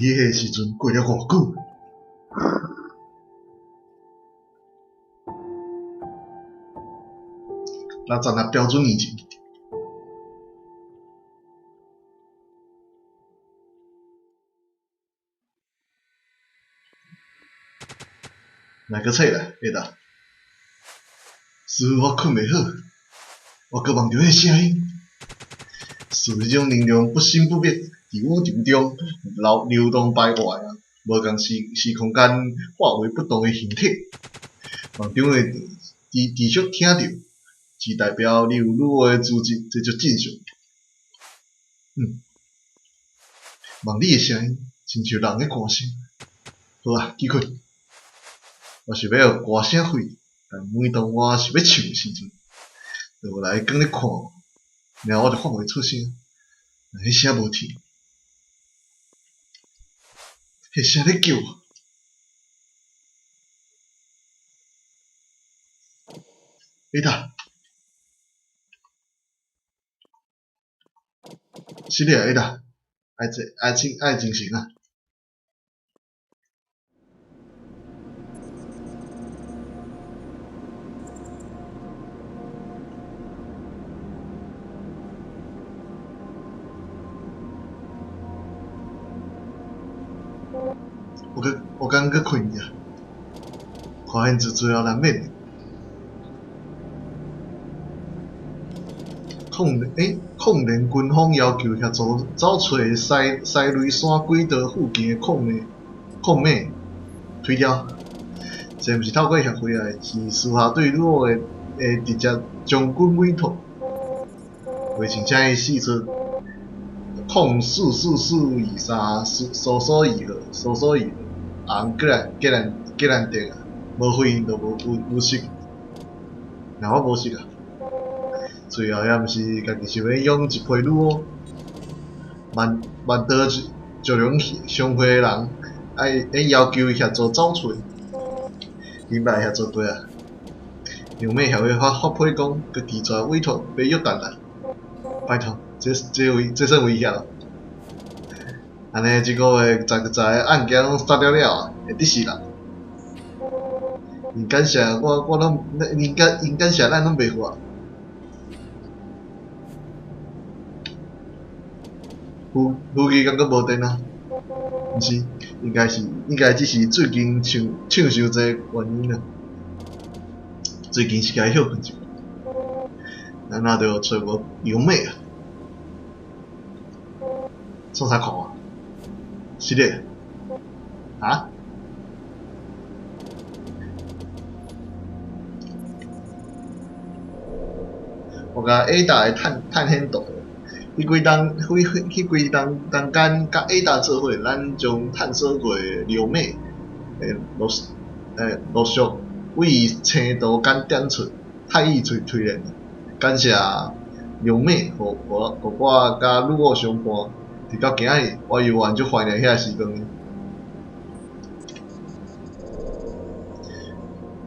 你彼个時陣過了偌久？60標準年前。來閣醒來，會當。師傅，我睏袂好，我閣夢著彼个聲音。是彼種能量不生不滅，佇宇宙中流流動徘徊啊，無仝時時空間化為不同的形體。夢中的持持續聽著，是代表你有女巫的資質，這足正常。嗯，夢裡的聲音親像人咧歌聲。好啊，去睏。我想欲予歌聲廢，但每當我想欲唱的時陣，就有來囥咧看我，然後我就發袂出聲，但彼聲無停，彼聲咧叫我。欸達，是你啊，欸達，愛精愛精愛精神啊！我閣我剛閣睏去啊，發現自最後難免。控欸，控聯軍方要求協助走揣西西雷山軌道附近的礦的礦脈推掉。這毋是透過協會啊，是私下對女巫的的直接將軍委託。袂像請伊四出044423搜索二號，搜索二號，紅格蘭格蘭格蘭德啊，無回應就無無無識，若我無識啊。最後也毋是家己想欲養一批女巫，萬萬多石龍商會的人愛愛要求協助走揣，明白協助對啊。楊妹協會發發批講，閣拒絕委託欲約旦來，拜託，這這威這算威脅。按呢，這個月十十個案件攏殺了了啊，會得死人。𪜶感謝我，我攏𪜶感𪜶感謝咱攏袂活。夫夫妻敢閣無電啊？毋是，應該是應該只是最近唱唱傷濟原因啊。最近是該歇睏一下，咱若著揣無羊尾啊？創啥看我？是咧？啊？我共 Ada 的探探險圖，彼幾冬，彼彼幾冬冬間佮 Ada 做伙，咱將探索過流美的陸欸陸續為星圖間點出太乙推推薦，感謝流美，予我予我佮女巫相伴，直到今日，我猶原足懷念遐時光。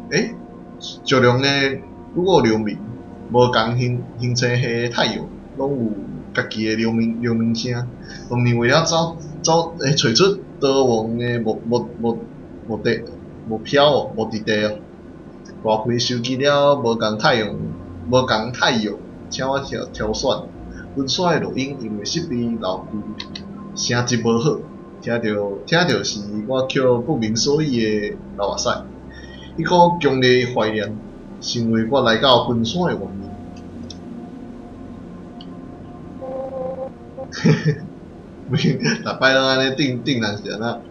欸，石龍的女巫流民，無仝形形星系的太陽，攏有家己的流明流明聲。當年為了走走欸揣出逃亡的目目目目的目標哦，目的地哦，大批收集了無仝太陽無仝太陽，請我挑挑選。溫山的錄音因為設備老舊，聲質無好，聽著聽著時我卻不明所以的流目屎。彼股強烈的懷念，成為我來到昆山的原因。逐擺攏按呢定定人是按怎？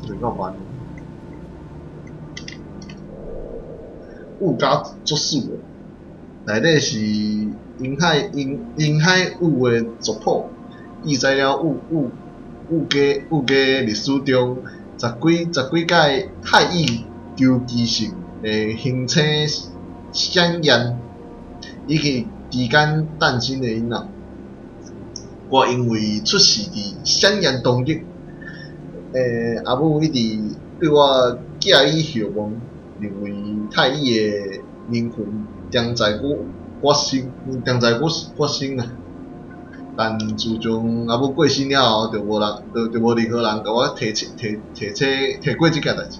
這夠煩。霧加作死的，內底是銀海銀銀海霧的族譜，記載了霧霧霧家霧家歷史中十幾十幾屆太乙周期性的行星閃現，以及期間誕生的囡仔。我因為出世佇閃現當日，欸，阿母一直對我寄予厚望，認為太乙的靈魂定在我我身，定在我我身啊。逐但自從阿母過身了後，就無人，就無任何人共我提提提提提過這件代誌。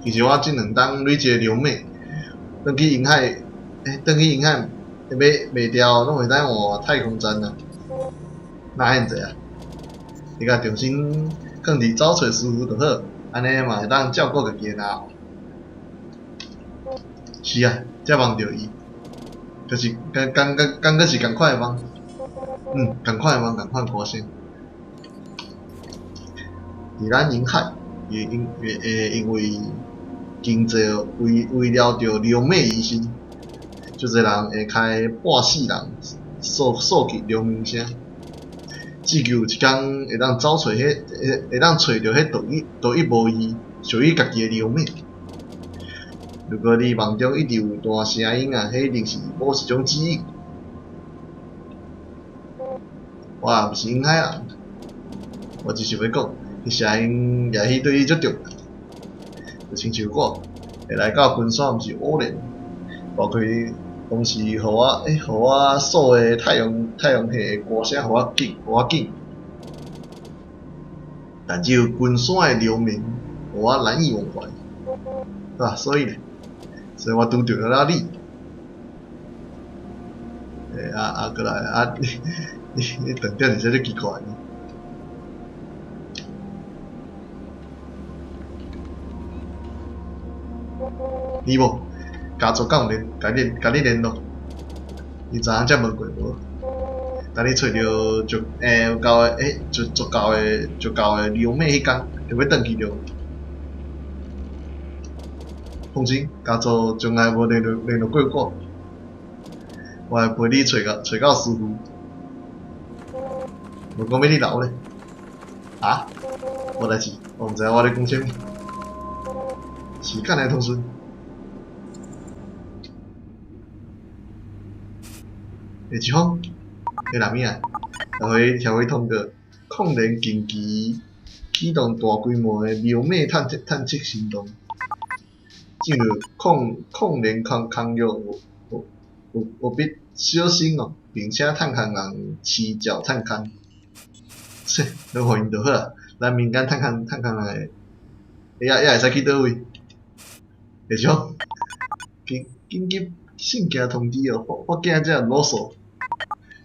其實我這兩冬累一个龍尾，轉去銀海，轉去銀海，欲賣掉，攏會當換太空站啊！哪遐濟啊？你共重新囥佇走揣師傅就好，按呢嘛會當照顧家己的老。是啊，才夢著伊，可是敢敢敢敢閣是仝款的夢，嗯，仝款的夢，仝款歌聲。佇咱銀海，因會因為經濟圍圍繞著龍尾醫生，足濟人會開半死人數數據龍鳴聲，只求有一工會當走揣彼會會當揣著彼獨一獨一無二屬於家己的龍尾。如果你夢中一直有段聲音啊，彼一定是某一種指引。我也毋是銀海人，我只是欲講，彼聲音也許對你足重要。就親像我會來到群山，毋是偶然，包括當時予我予我數的太陽太陽系的歌聲，予我緊，予我緊。但只有群山的龍鳴，予我難以忘懷。啊，所以呢，所以我拄著了你。啊啊，閣來啊！你你你斷點是啥物奇怪呢？你無家族敢有聯，共你共你聯絡？你昨昏才問過無？當你揣著足有夠的足足夠的足夠的龍尾彼工，就欲轉去著。放心，家族從來無聯絡聯絡過我。我會陪你揣到揣到師傅。無講欲你留咧？啊？無代誌，我毋知影我咧講啥物。時間的通訊。下一封，彼男仔，協會協會通告，礦聯近期啟動大規模的龍尾探測探測行動，進入礦礦聯空空域有有有務必小心哦，並且探勘人飼腳探勘。切，攏予𪜶就好啊，咱民間探勘探勘人會，也也會使去佗位？下一封，緊緊急信件通知哦，發發件者魯索。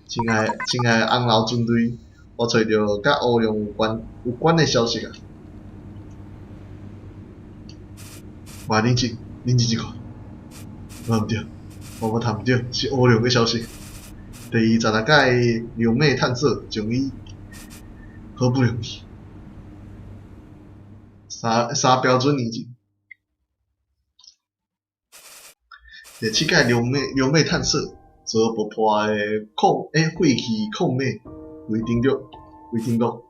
親愛親愛的紅樓軍隊，我揣著佮烏龍有關有關的消息啊！我冷靜冷靜一下，無毋對，我無談毋對，是烏龍的消息。第26屆龍尾探索終於好不容易，三三標準年前。第七屆龍尾龍尾探索遭爆破的礦廢棄礦尾未登錄未登錄。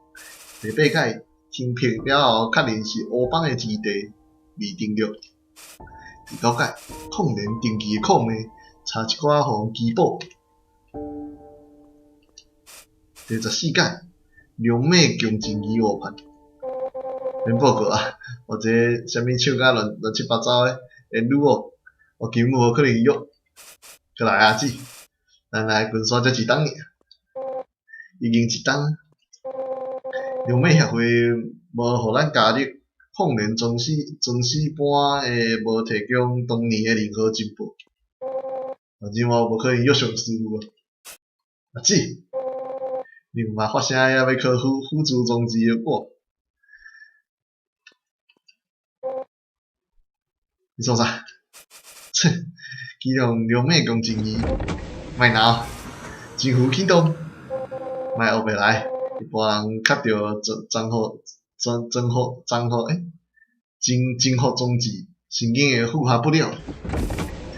第八屆停拍了後，確認是烏邦的基地未登錄。第九屆礦聯登記的礦尾差一寡予人拘捕。第十四屆龍尾強情義誤判，免報告啊！我這啥物唱甲亂亂七八糟的，會女哦，我根本無可能約。閣來阿姊，咱來群山才一冬爾，已經一冬。龍尾協會無予咱加入，礦聯裝死裝死般的無提供當年的任何情報。反正我無可能約上師傅啊。阿姊，你毋捌發聲猶欲靠輔輔助裝置的我？你創啥？切！啟動龍尾工程儀，莫鬧，政府啟動，莫烏白來，一般人較著裝裝好裝裝好裝好征征服裝置，神經會負荷不了，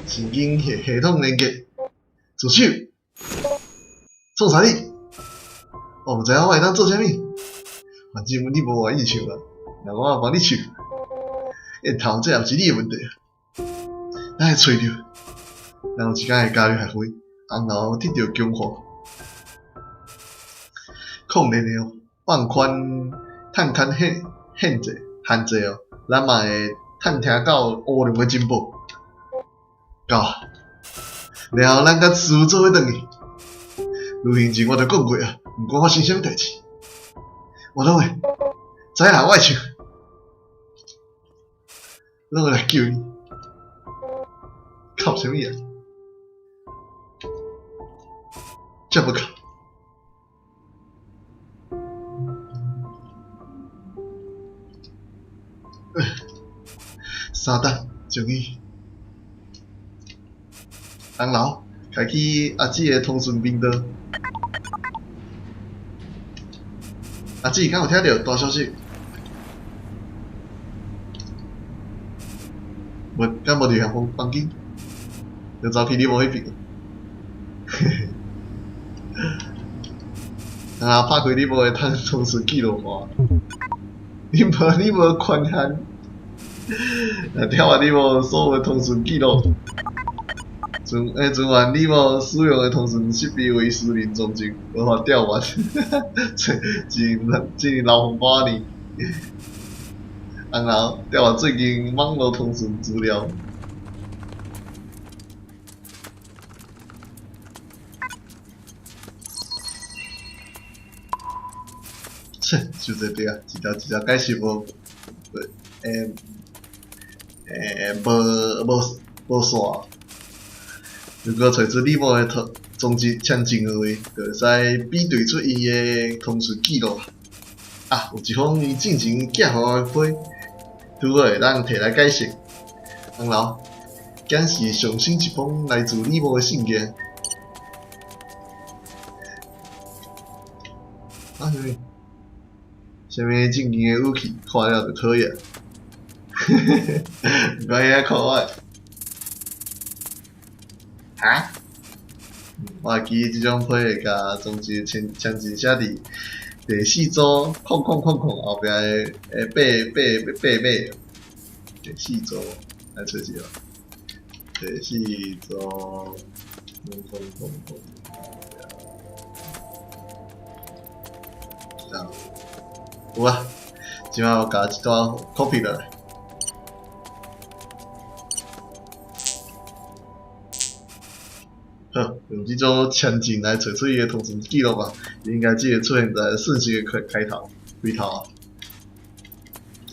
神經系系統連結，助手，創啥你？我毋知影我會當做啥物，反正你無願意唱啊，那我幫你唱。頭，這也毋是你的問題。咱會揣著，咱有一工會加入協會，紅樓得著強化，礦聯的放寬探勘限限制限制哦，咱嘛會探聽到烏龍的情報。到，然後咱佮師傅做伙轉去。旅行前我就講過啊，毋管發生啥物代志，我攏會知影我會唱，攏會來救你。靠啥物啊？這無靠。三等，終於。紅樓開啟阿姊的通訊頻道。阿姊，敢有聽著大消息？無，敢無佇遐房間？就走去你某彼邊。啊！拍開你某的通訊記錄簿。你無權限。來調閱你某所有的通訊記錄。存完你某使用的通訊設備為私人裝置，無法調閱。真真流風波呢。然後調閱最近網路通訊資料。切，就這對啊，一條一條解釋無，無線。如果揣出你某的通蹤簽證的話，就會使比對出伊的通訊記錄。啊，有一封伊進前寄予我的批，拄好會當提來解釋。紅樓顯示上新一封來自你某的信件。啊，啥物？啥物正經的語氣，看了就討厭。毋管遐看我。哈？我會記這種批會共裝置簽簽字寫佇第四組空空空空後壁的八八八碼。第四組來揣一下。第四組空空空空。有啊，這擺我共這段 copy 落來。好，用這種簽證來揣出伊的通訊記錄吧，應該只會出現在訊息的開頭、開頭啊。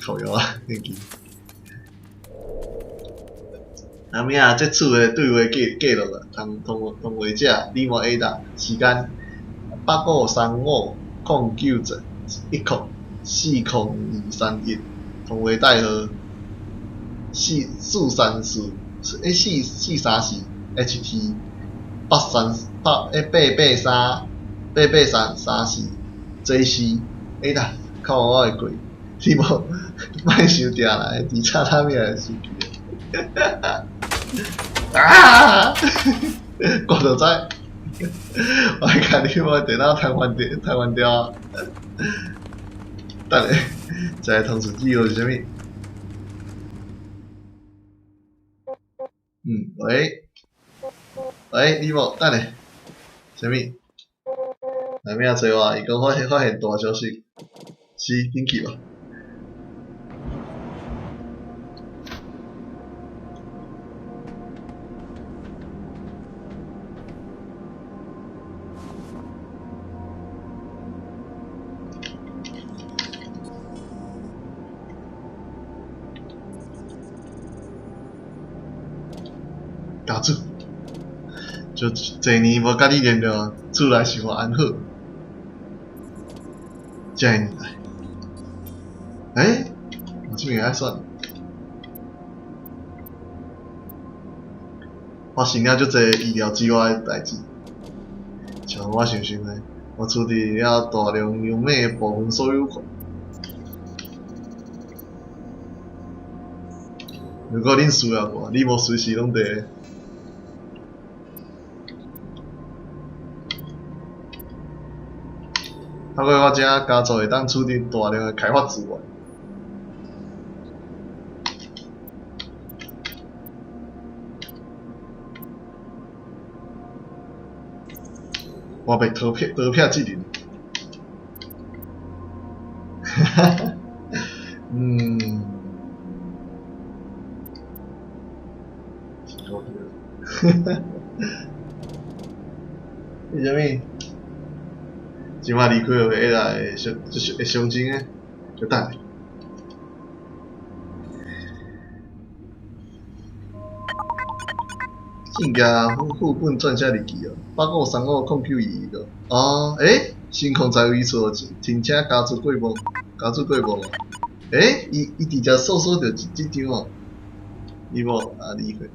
靠腰啊，恁記。啥物啊？這次的對話記錄啊，通話者李某 Ada，時間85350910 40231，通話代號四四三四，欸，434 HT 八三八欸八八三八八三三四 JC Ada，靠我會過，你無莫傷定啦，伫榻榻米內時期。啊！我就知，我會共你某電腦癱瘓掉啊！等下，這個通訊記錄是啥物？喂，喂，李某，等下，啥物？來命找我，伊講發現大消息，是，緊去吧。家主，就濟年無佮你聯絡，厝內是否安好？這年來，欸，我這邊愛選。發生了足濟意料之外的代誌，像我想象的，我取得了大量優美的部分所有權。如果恁需要我，你無隨時攏佇。透過我這家族會當取得大量的開發資源。我欲逃避責任。哈哈，嗯。为啥物？这摆离开后会来会会伤心的，就等下。正行副本撰写日记哦，85350921个。哦，欸，新控在位处，停车加注过无？加注过无？欸，伊伊直接搜索著这张哦。伊无啊，离开，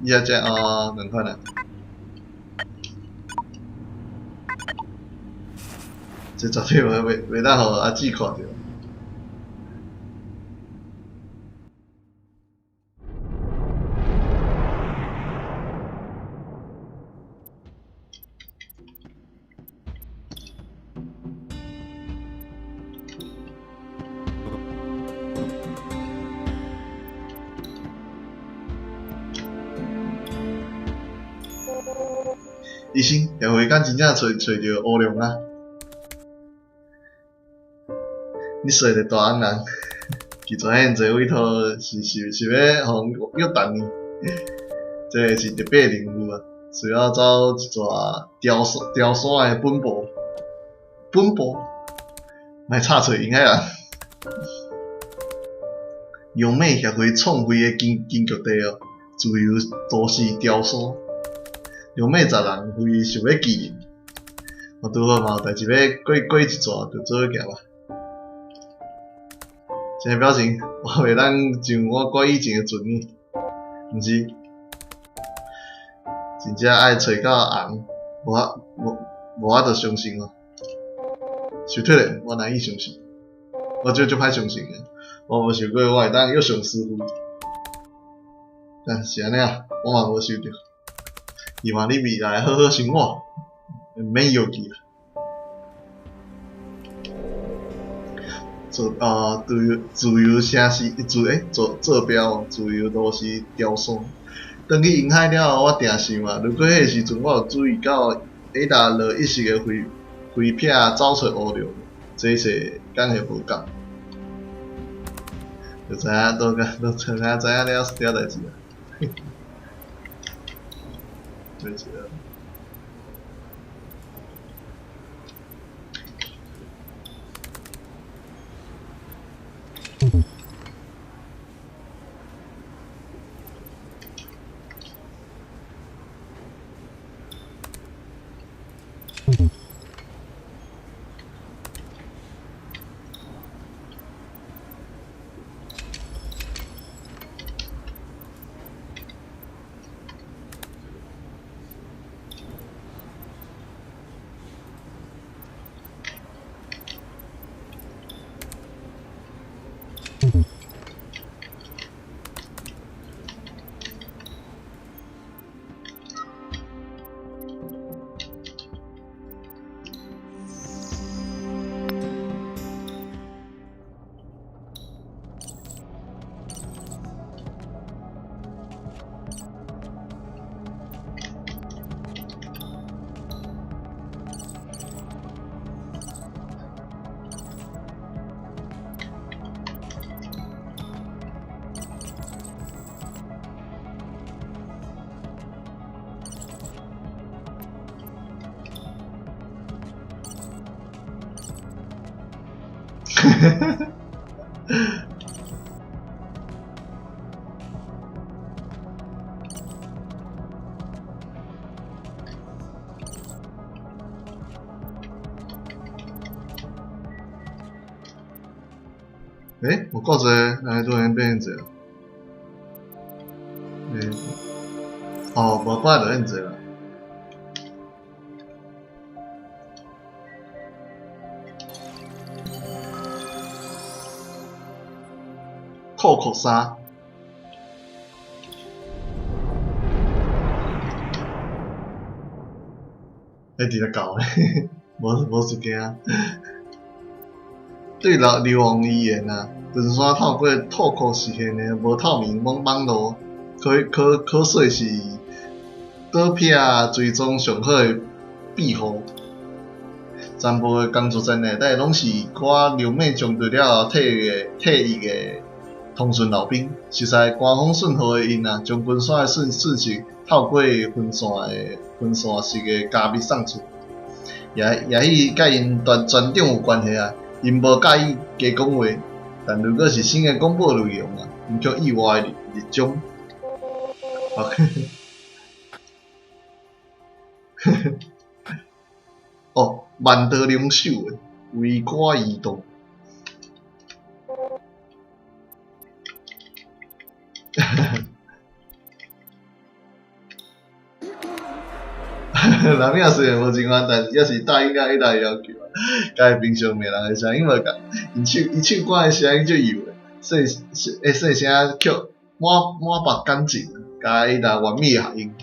伊遐只哦，仝款啊。这绝对袂袂袂当予阿姊看著。医生，协会敢真正揣揣著乌龙啊？你说的大红人，其实现济委托是是是欲予人约谈呢？这个是特别任务啊，需要走一逝雕雕山的本部，本部，莫插喙用海人。龙马协会创会的根根据地哦，自由都市雕山。龙马十人非想欲纪念，我拄好嘛有代志欲过过一逝，就做伙行吧。啥表情？我袂当像我我以前的阵呢，毋是，真正爱揣到红，无法无无法度相信哦。受退咧，我难以相信，我足足歹相信的，我无想过我会当约上师傅，但是按呢啊，我嘛无想著。希望你未来好好生活，毋免忧虑。自啊自由自由城市自欸坐坐标自由都市雕山。转去银海了后，我定想啊，如果彼个时阵我有注意到下达落一时的飞飞撇走出乌龙，这势敢会无仝？就知影都都知影知影了了代志啊。对这个。欸，我够济，来突然变济啊？欸，哦，无怪就变济啦。扣扣衫。欸，伫咧搞咧，无无事惊。对流流亡而言啊，登山透过透库实现的无透明网网路，可可可说是倒撇追踪上好的庇护。全部的工作站内底拢是看流美将队了后退役的退役的通訊老兵，熟悉官方訊號的𪜶啊，將巡山的訊息透過分線式的加密送出。也許佮𪜶船長有關係啊，𪜶無佮意加講話，但如果是新的廣播內容啊，𪜶卻意外熱衷。哦，萬道龍手的為歌移動。男囝雖然無真歡，但也是答應了伊的要求啊。佮伊平常罵人的聲音無仝，伊唱歌的聲音足幼的，細聲卻滿目感情，佮伊那完美的合音。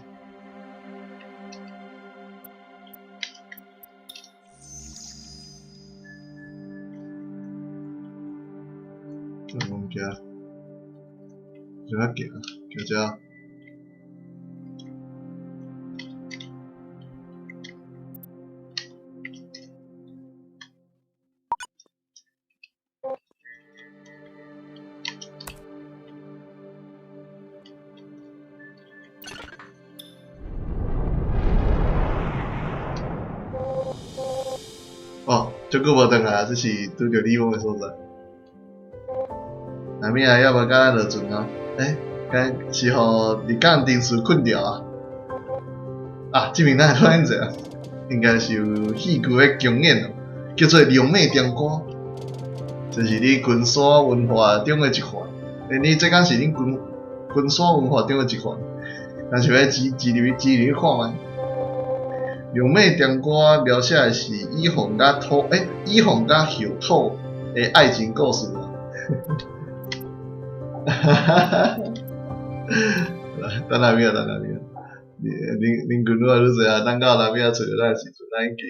這物件，怎啊行？行這。哦，足久無轉來，這是拄著李峰的所在。那物啊，猶無甲咱落船哦。敢是予日港臨時困著啊？啊，這邊哪會突然這啊？應該是有戲劇的經驗哦，叫做《龍馬踮歌》，這是你群山文化中的一環。你這敢是恁群山文化中的一環，但是欲指入去看覓。龍馬踮歌描寫的是以鳳佮后土的愛情故事啊。哈哈哈！等下秒，等下秒，恁群愈來愈濟啊！等到南廟揣著咱的時陣，咱已經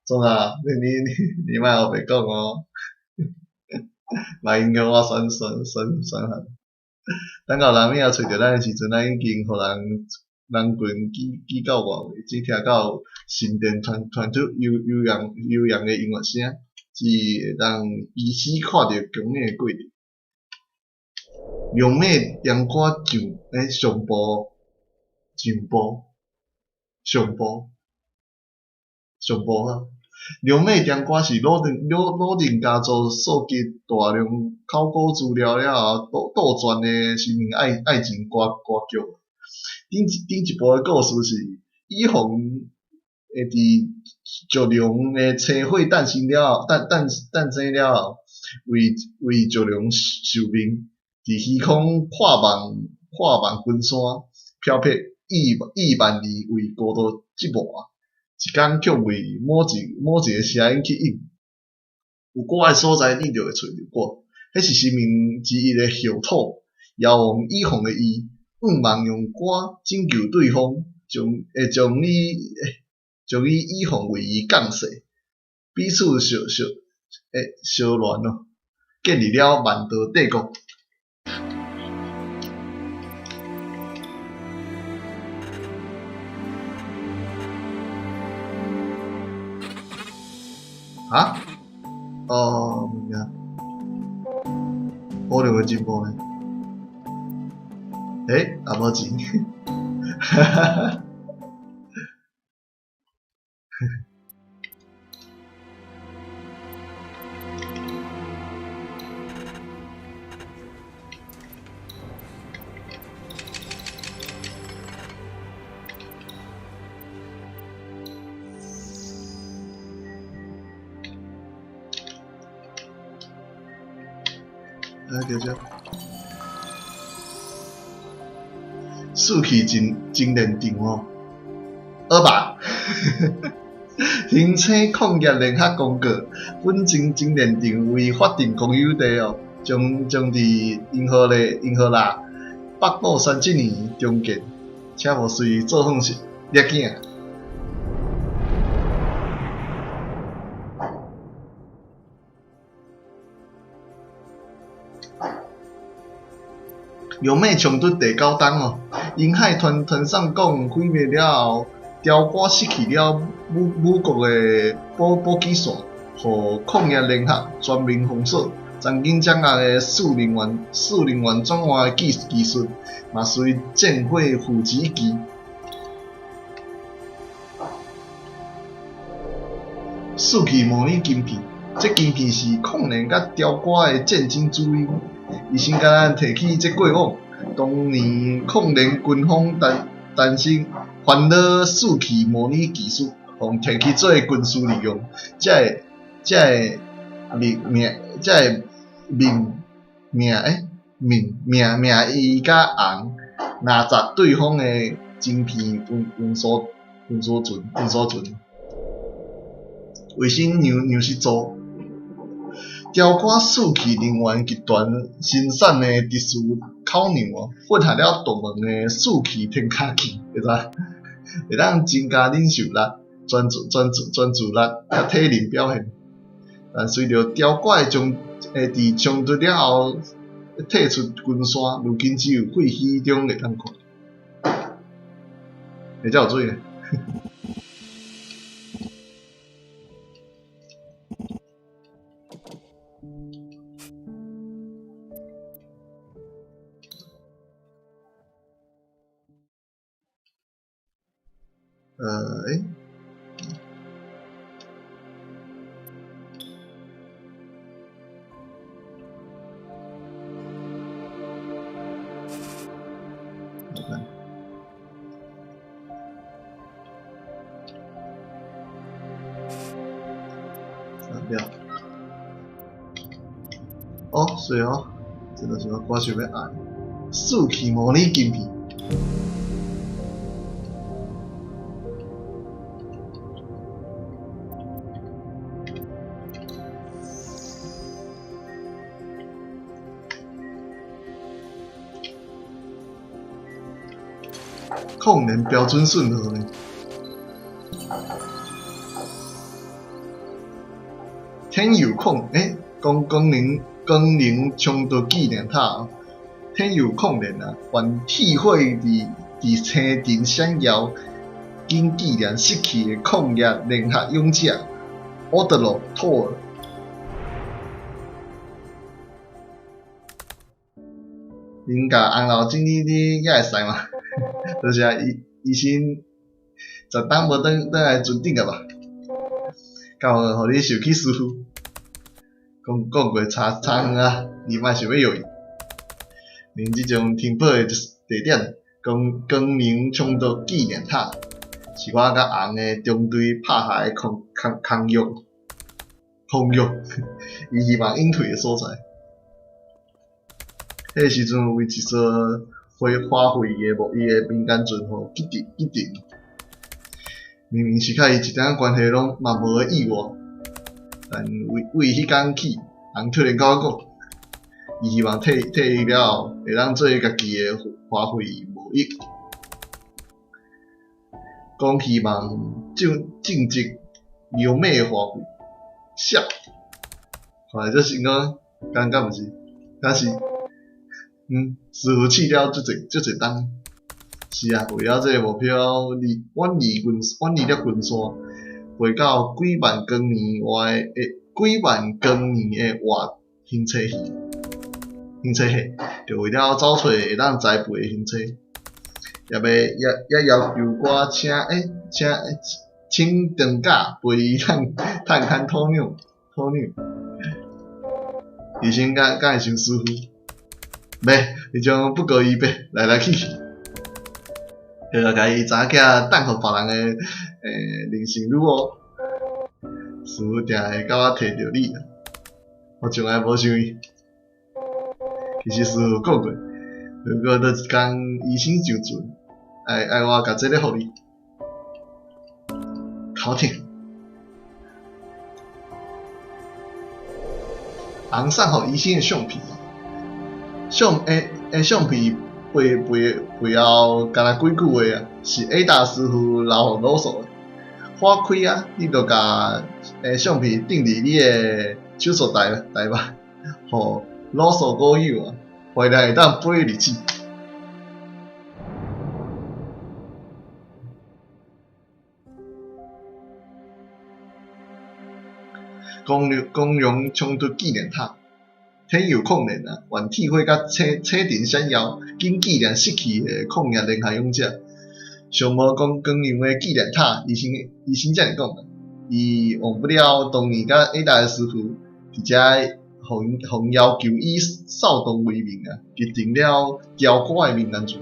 創啥？你莫烏白講哦，莫影響我選項。等到南廟揣著咱的時陣，咱已經予人群擠到外圍，只聽到神殿傳出悠揚的音樂聲，只會當依稀看著恭演的過程。龍馬踮歌上部啊！龍馬踮歌是魯頓家族蒐集大量考古資料了後杜撰的神秘愛情歌劇。頂一部的故事是以鳳會佇石龍的星火誕生了後，為石龍受命，佇虛空看望群山，飄泊億萬年為孤獨折磨，一工卻為某一个聲音吸引。有歌的所在，你就會揣著我。彼是神明之一的后土，妖王以鳳的伊，向望用歌拯救對方，將伊以鳳為伊降世，彼此相戀哦，建立了萬道帝國。啊？哦，物件，保留的進步呢？也無錢，哈哈哈。来，叫啥？士氣真練場哦，二吧。行星礦業聯合公告，本精煉場為法定公有地哦，將佇銀河啦北部30年重建，請勿隨作放是掠鏡。龍馬衝突第九冬哦，沿海傳送港毀滅了後，雕歌失去了母國的補給線，予礦業聯合全面封鎖。曾經掌握的四能源轉換的技術，嘛隨戰火付之一炬。四氣模擬晶片，這晶片是抗聯佮雕歌的戰爭主因。醫生佮咱提起這過往，當年抗聯軍方擔心煩惱四氣模擬技術，予提去做軍事利用，才會命命才會命命欸命命命伊佮紅拿砸對方的晶片運輸船。衛生糧食組，雕歌四氣能源集團生產的特殊口糧哦，混合了獨門的四氣添加劑，會知？會當增加忍受力、專注力佮體能表現。但隨著雕歌的佇衝突了後退出軍山，如今只有廢墟中會當看。會遮有水呢？欸，哦，是哦，這就是我想欲愛四氣模擬晶片。控能標準訊號呢？天佑控欸，光能衝突紀念塔，天佑控能啊，還鐵火佇星辰閃耀，緊紀念失去的礦業聯合勇者奧德羅托爾。恁共紅樓整理你也會使嗎？多謝醫生，十冬無轉來船頂啊吧？敢有予你受去師傅？講過差遠啊！你莫想欲藥伊。恁這種停泊的地點，光能衝突紀念塔，是我佮紅的中隊拍下的空域，伊希望隱退的所在。彼個時陣，為一艘花卉的伊的民間船吼，激沉。明明是佮伊一點仔關係攏嘛無的意外，但為彼工起，紅突然佮我講，伊希望退役了後會當做家己的花卉貿易，講希望種植優美的花卉，痟，看來這成功，感覺毋是，敢是，師傅試了足濟冬。是啊，為了這個目標，遠離了群山，飛到幾萬光年外的幾萬光年的外星星系，就為了找揣會當栽培的星星，也要求我請長假陪伊探勘土壤。醫生敢會傷師傅？袂，彼種不過伊白來來去去。就共伊查某囝等予別人的靈性女王，師傅定會共我提著你。我從來無想伊。其實師傅講過，如果佗一工醫生上船，愛我共這个予你。頭疼。紅送予醫生的相片，相片背後敢若幾句話啊，是 A 達師傅留予魯素的。花開啊，你就共相片釘佇你的手術台吧，予魯素古友啊，回來會當飛日子。光榮衝突紀念塔，天佑抗联啊，原铁火佮车车阵闪耀，紧纪念失去的抗日联合勇者。上无光光荣的纪念塔，医生医生遮尔讲啊，伊忘不了当年佮伟大的师傅，伫遮予予要求以扫荡为名啊，结成了雕歌的民间厝。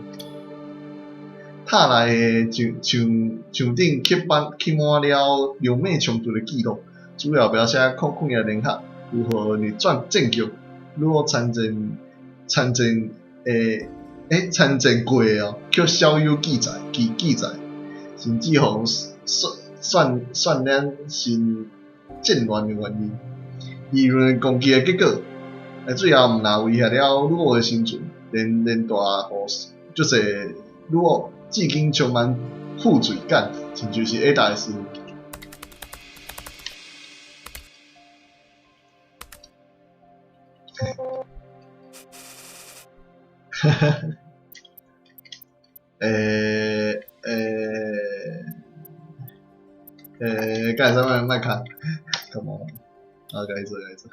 塔内的墙墙墙顶刻板刻满了流马冲突的记录，主要描写抗抗日联合如何逆转战局，如何参战参战的欸参战过的哦，却少有记载记记载，甚至予渲渲渲染成战乱的原因。舆论攻击的结果，欸最后毋但威胁了女王的生存，连连带予足济女王至今充满负罪感，亲像是伟大的师傅。哈哈，欸欸欸，干啥物？莫看，干嘛？啊，共伊做，共伊做。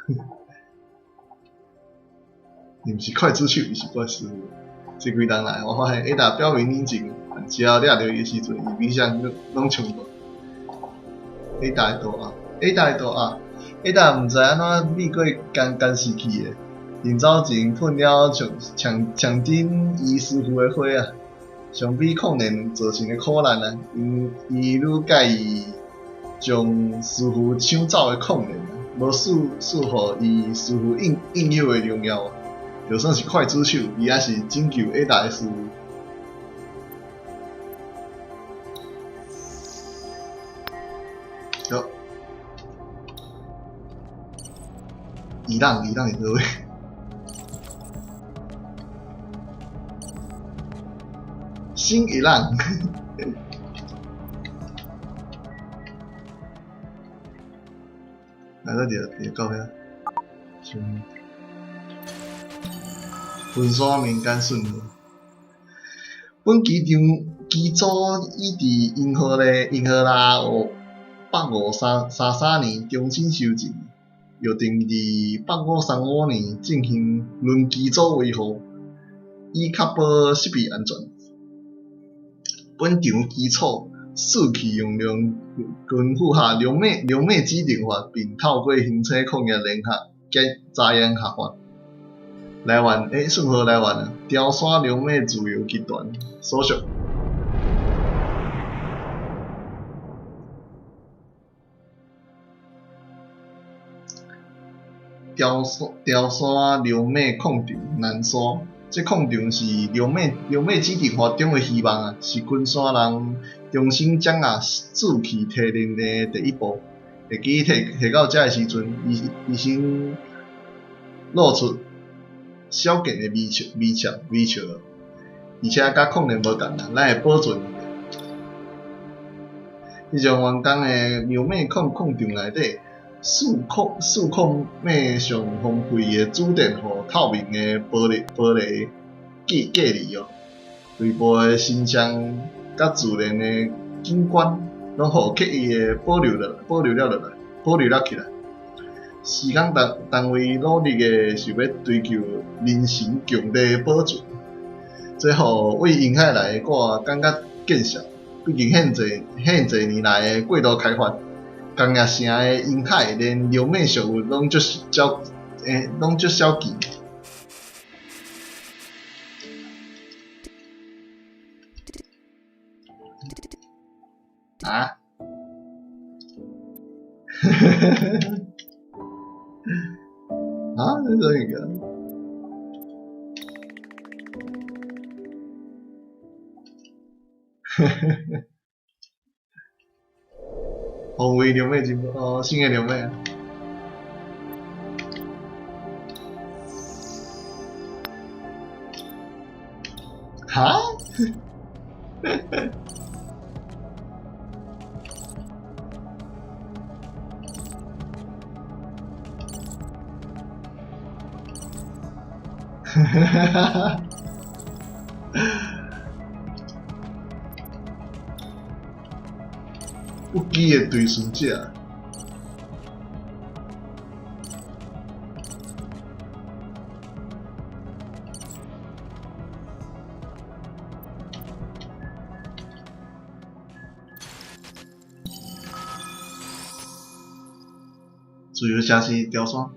伊毋是刽子手，伊是怪师傅。這幾冬來，我發現 Ada 表面冷靜，但只要掠著伊的時陣，伊比啥攏攏衝動。Ada 的圖案，Ada 的圖案，Ada 毋知按怎避過監監視器的，臨走前噴了牆牆牆頂伊師傅的花啊。相比抗聯造成的苦難啊，𪜶伊愈佮意將師傅搶走的抗聯啊，無賜賜予伊師傅應應有的榮耀。就算是劊子手，伊也是拯救 Ada 的師傅。好，伊朗，伊朗佇佗位？新伊朗。來到佇佇到遐，昆山民間順路。本機場機組已佇銀河咧銀河拉五八五三三三年重新修正，約定佇8535年進行輪機組維護，以確保設備安全。本場基礎四氣容量均符合兩米兩米指定法，並透過行車礦業聯合檢查驗合法。來源欸，順序來源啊，潮山龍馬自由集團所屬。潮山潮山龍馬礦場南山，這礦場是龍馬龍馬指定法中的希望啊，是昆山人重新掌握志氣提煉的第一步。會記提提到遮的時陣，醫醫生露出少見的微笑，微笑，微笑，而且佮抗聯無仝啦，咱會保存。彼種員工的龍馬礦礦場內底，四礦四礦馬上荒廢的主電予透明的玻璃玻璃隔隔離哦，內部的形象佮自然的景觀，攏予刻意的保留了保留了落來，保留了起來。時間單單位努力的想欲追求人神共地的保存，這予為沿海來的我感覺見笑。畢竟現濟現濟年來的過度開發，工業城的沿海連龍馬植物攏足少，欸，攏足少見。啊？啊？這是啥物件？防衛龍馬真哦，新的龍馬。哈？哈哈哈哈！不羈的追隨者。自由城市潮汕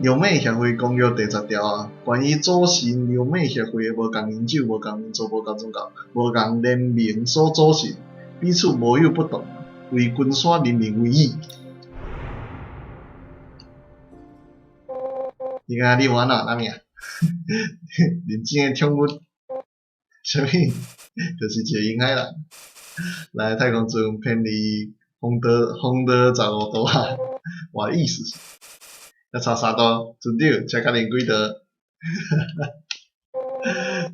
龙马协会公约第10条啊，关于组成龙马协会的无仝人种、无仝民族、无仝宗教、无仝联盟所组成，彼此无有不同，为群山人民为义。你感觉你无按怎啥物啊？认真的宠物，啥物？就是一个婴仔人，来太空船偏离黄道黄道15度啊！我的意思是，犹差3度，船长，请确认几度？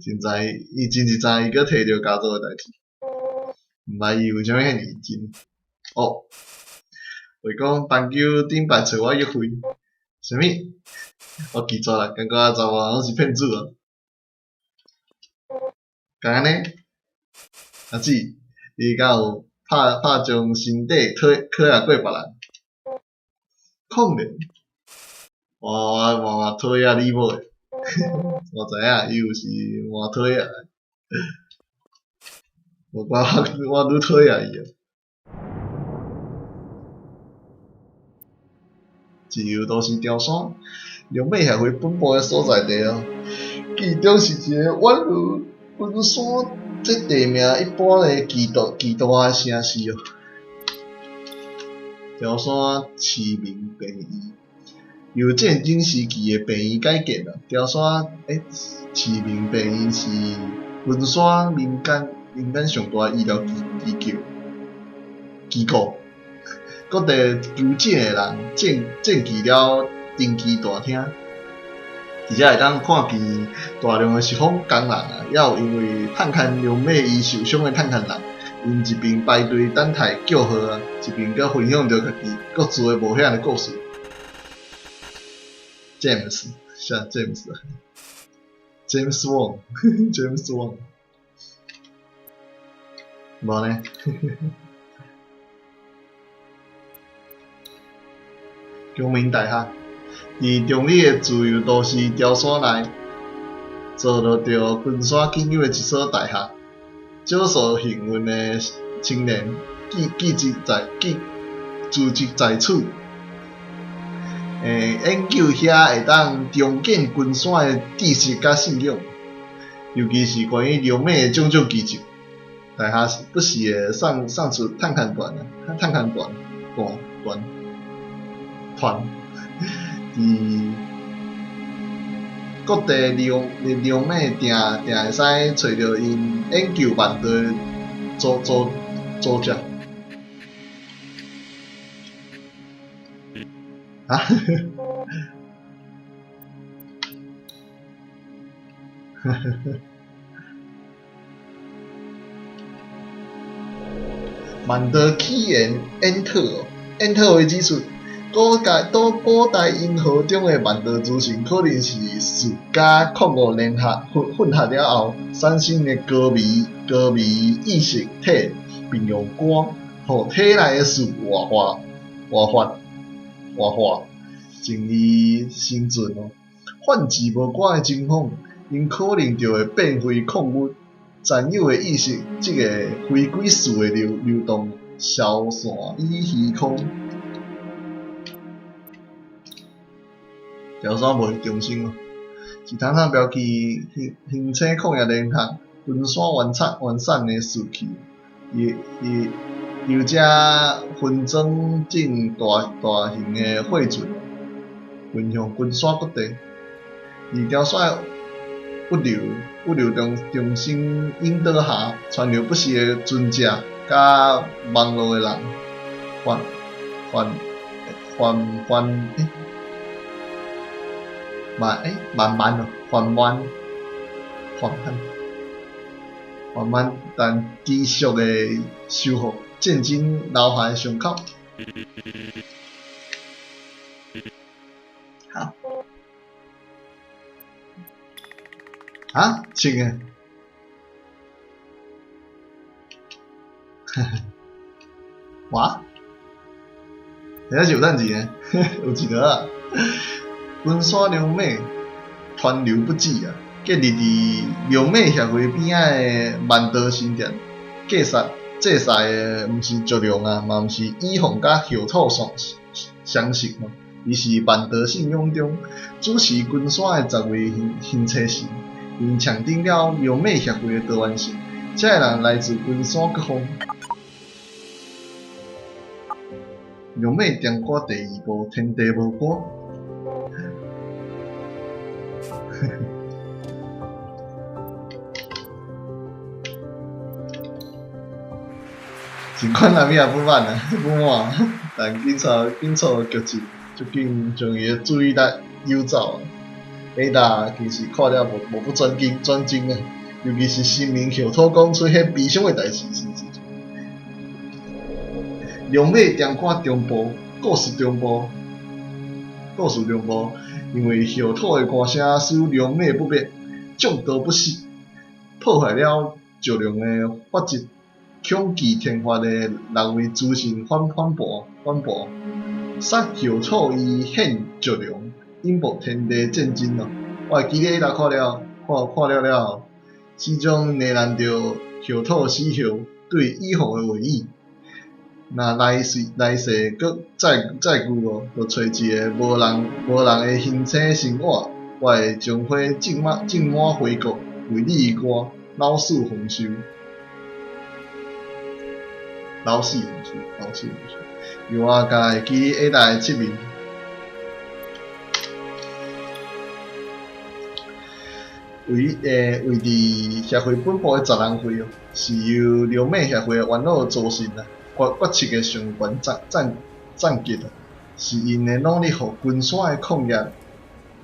真知，伊真是知伊阁提著家族的代志，毋捌伊为啥物遐爾認真？哦，話講斑鳩頂擺揣我約會，啥物？我記錯啦，感覺查某人攏是騙子啊！敢按呢？阿姊，你敢有拍拍將身體推靠過別人？可能，我我嘛嘛討厭你某的，我知影伊有時嘛討厭，無怪我我愈討厭伊啊。自由都市潮汕，龍馬協會本部的所在地哦，其中是一个宛如群山這地名一般的巨大巨大的城市哦。潮汕市民病院由战争时期的病院改建啊。潮汕市民病院是群山民间民间上大的医疗机机构机构。各地求诊的人占占据了登机大厅，而且会当看见大量的拾荒工人啊，也有因为探勘龙马伊受伤的探勘人，𪜶一边排队等待叫号啊，一边阁分享著家己各自的冒险的故事。James，啥 James 啊？James Wong，James Wong，無呢？陽明大學佇中坜的自由都市潮汕內，坐落著群山僅有的一所大學。少數幸運的青年記記職在記辭職在此，研究遐會當重建群山的知識佮信仰，尤其是關於龍馬的種種奇蹟。大學不時會送送出探勘團啊，探勘團團團。團佇各地利用利用馬定定會使揣著𪜶研究萬道的組組組織。啊？萬道起源演特哦，演特會指出。古代古古代銀河中的萬道諸神，可能是四佮礦物聯合混混合了後產生的高微高微意識體，並用光予體內的事活化活化活化，從而生存哦。反之無光的情況，𪜶可能就會變回礦物，殘有的意識則會回歸事的流流動，消散於虛空。潮汕貿易中心哦，是通通標記興興星礦業聯合群山原產原產的樹器，伊伊由遮分裝進大大型的貨船，運向群山各地。佇潮汕物流物流中中心引導下，川流不息的船隻佮網路的人，販販販販慢慢慢哦，緩慢，緩慢，緩慢但持續的修復戰爭留下的傷口。好，啊，這個，哇，遐是有趁錢的，有一個啊。群山龍馬川流不止啊！建立佇龍馬協會邊仔的萬道神殿，祭祀祭祀的毋是石龍啊，嘛毋是以鳳佮葉土山相识哦。伊是万德信仰中主持群山的10位行星神，𪜶象徵了龙马协會的多元性。這个人來自群山各方。龍馬點歌第二部《天地無歌》。盡管阿米也不滿啊，不滿，但警察警察劇情足緊將伊的注意力誘走啊。艾達其實看了無無不專精專精啊，尤其是新民後土講出彼悲傷的代誌時。龍馬點歌中部故事中部故事中部，因為後土的歌聲使龍馬不滅，眾多不死，破壞了石龍的法則。恐懼天罰的六位諸神反反叛反叛，殺後土伊獻石龍，引爆天地戰爭咯。我會記得彼看了，看看了了後，始終呢難著後土死後對以後的回憶。若來世來世閣再再遇哦，就揣一个無人無人的形體生活，我會將花種滿種滿花國，為你歌，老死豐收。老死豐收，老死豐收。由我敢會記下來的七面。位位佇協會本部的十人會哦，是由龍馬協會的元老組成啊，決決策的上懸層層層級啊，是𪜶的努力，予群山的礦業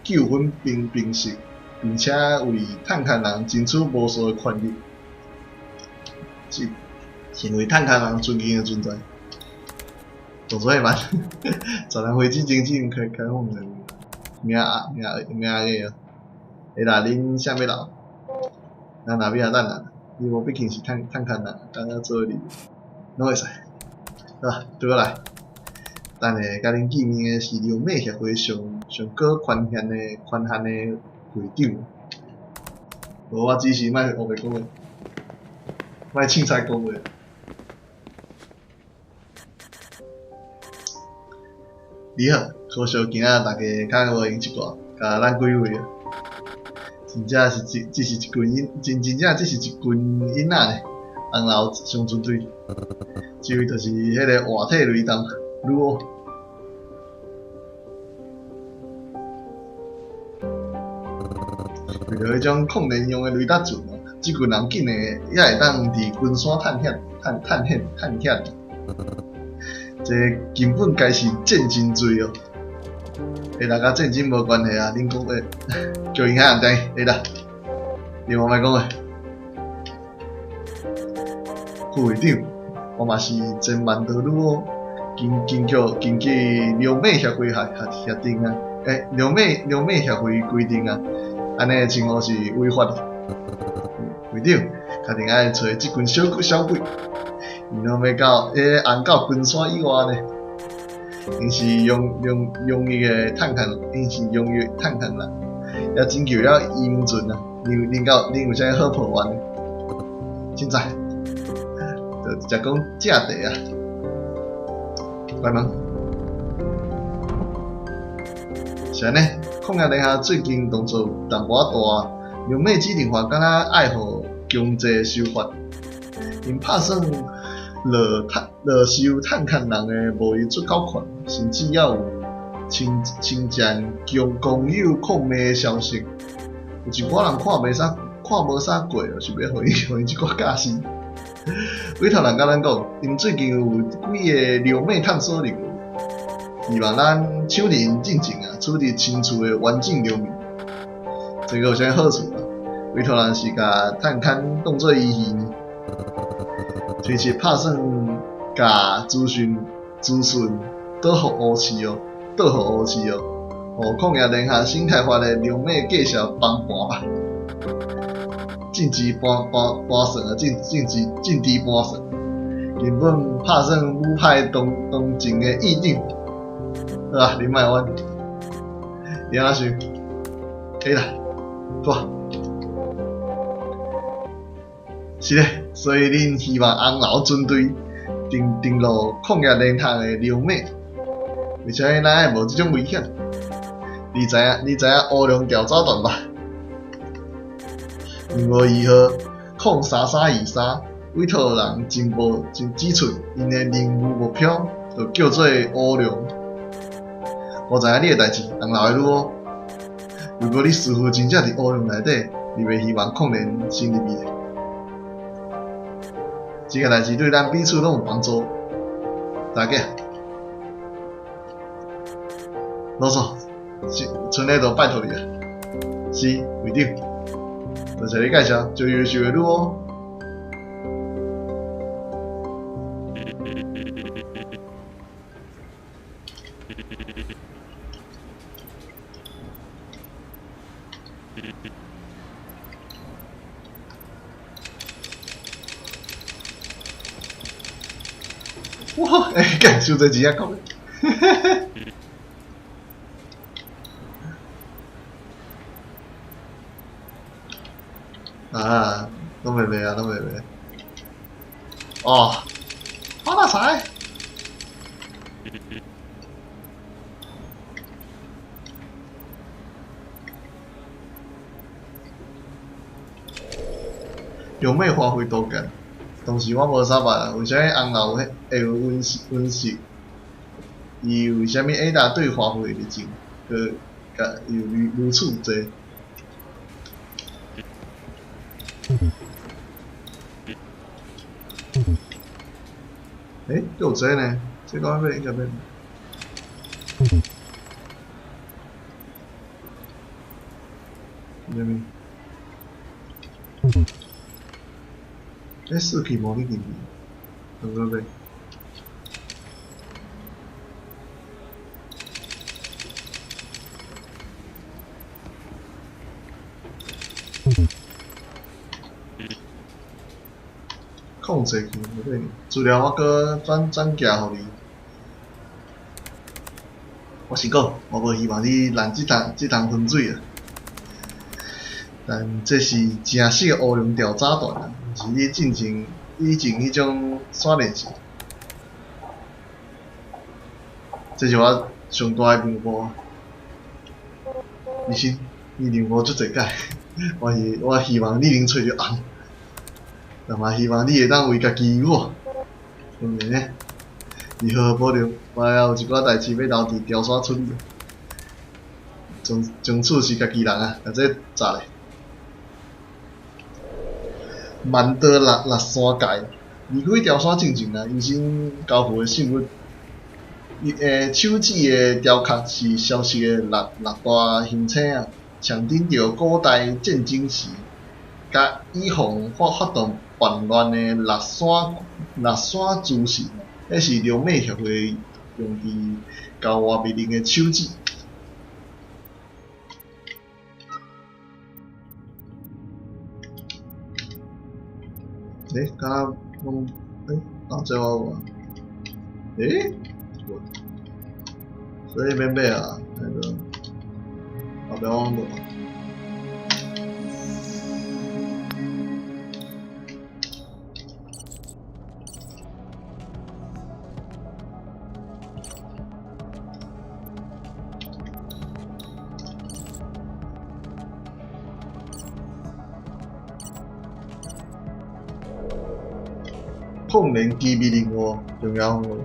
糾紛平平息，並且為探勘人爭取無數的權益，成為探勘人尊敬的存在。動作會慢，十人會之前已經開開放了，名名名個哦。會啦，恁啥欲留？咱若欲啊等啊，你無畢竟是探探勘人，剛剛做哩，攏會使。好，拄過來。等下共恁見面的是龍馬協會上上高權限的權限的會長。無，我只是莫烏白講話，莫凊彩講話。你好，可惜今仔大家較無閒一寡，共咱幾位啊，真正是一，這是一群囡，真真正這是一群囡仔呢，紅樓上船隊，這位就是彼个活體雷動女王。為著彼種礦電用的雷達船哦，這群人竟然也會當佇群山探險、探探險、探險。這根本該是戰爭罪哦！欸，若佮戰爭無關係啊，恁講話叫𪜶遐人知，會啦，你無莫講話。副會長，我嘛是前萬道女王，根根據根據龍馬協會協協協定啊，欸，龍馬龍馬協會規定啊，按呢稱呼是違法的。會長，確定愛揣這群小鬼小鬼。𪜶攏欲到彼個紅到群山以外呢？𪜶是用用用伊个探勘，𪜶是用伊探勘人，也拯救了移民船啊！恁恁敢恁有啥物好抱怨的？凊彩，就直接講正題啊！關門。是按呢，礦業聯合最近動作有淡薄仔大，龍馬指定法敢若愛予強制修法，𪜶拍算落探落收探勘人的貿易出口權，甚至猶有侵侵佔公公有礦脈的消息。有一寡人看袂啥看無啥過哦，想欲予𪜶予𪜶一寡教訓。委託人共咱講，𪜶最近有幾个龍馬探索任務，希望咱搶佇𪜶進前啊，處理清厝的環境流民。這个有啥好處啊？委託人是共探勘當做機器呢？推測拍算共資訊資訊倒予烏市哦，倒予烏市哦，予礦業聯合新開發的龍馬繼續崩盤吧。政治盤盤盤算啊，政政治政治盤算，根本拍算武派當當前的議長，好啊，你莫冤，你按怎想？可以啦，好。是咧，所以恁希望紅樓船隊登登陸礦業聯合的龍馬，為啥物咱愛冒這種危險？你知影？你知影烏龍調查團吧？任務2號033323，委託人情報指出，𪜶的任務目標就叫做烏龍。我知影你的代誌，紅樓的女巫。如果你師傅真正佇烏龍內底，你袂希望礦連先入去的。這個代誌對咱彼此攏有幫助。大家，老蘇，賰咧就拜託你啊。是，會長。多謝你介紹，最優秀的女巫。哇！欸，幹，傷濟錢啊，靠！啊，攏袂袂啊，攏袂袂。哦，發大財！用咩花費多緊？當時我無啥辦，為啥物紅樓會有溫室？溫室？伊為啥物會當對花卉熱情，閣佮又如此濟？欸，閣有這呢？這個買應該買。啥物？欸，四期模擬进去，能阁买？控制器无买，資料我閣轉轉寄予你。我是講，我無希望你爛這桶渾水啊！但這是正式的烏龍調查團啊，毋是你進前以前彼種散練習。這是我上大的任務。醫生，你任務足濟擺，我希望你能揣著紅，但嘛希望你會當為家己我。當然呢，你好好保重，我還有一寡代誌欲留佇調山處理。從此是家己人啊，共這炸咧。曼德勒六山界離開調山進前啊，醫生交付的信物，伊手指的雕刻是消失的六大行星啊，象徵著古代戰爭時，佮以防發動叛亂的六山諸神，彼是羅馬協會用佇郊外密令的手指。欸，敢若攏欸，啊，這我有無？欸，無，所以免買啊，那個後壁我攏無。礦連機密任務重要任務，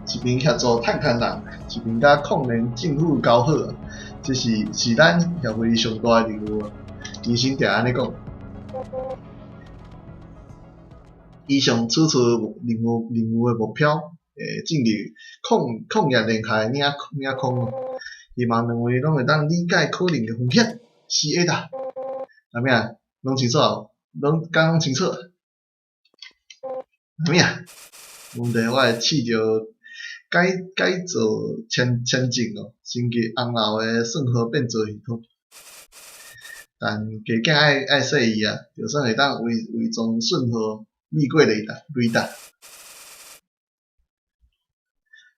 一邊協助探勘人，一邊佮礦連政府交好，這是咱協會上大的任務。醫生定按呢講。以上此次任務的目標，進入礦業聯合的領空，希望兩位攏會當理解可能的風險。是的，阿咩啊，攏清楚，攏講清楚。啥物啊？問題我會試著改造簽證哦，升級紅樓的算號變造系統。但加減愛細意啊，就算會當偽裝訊號密過雷達。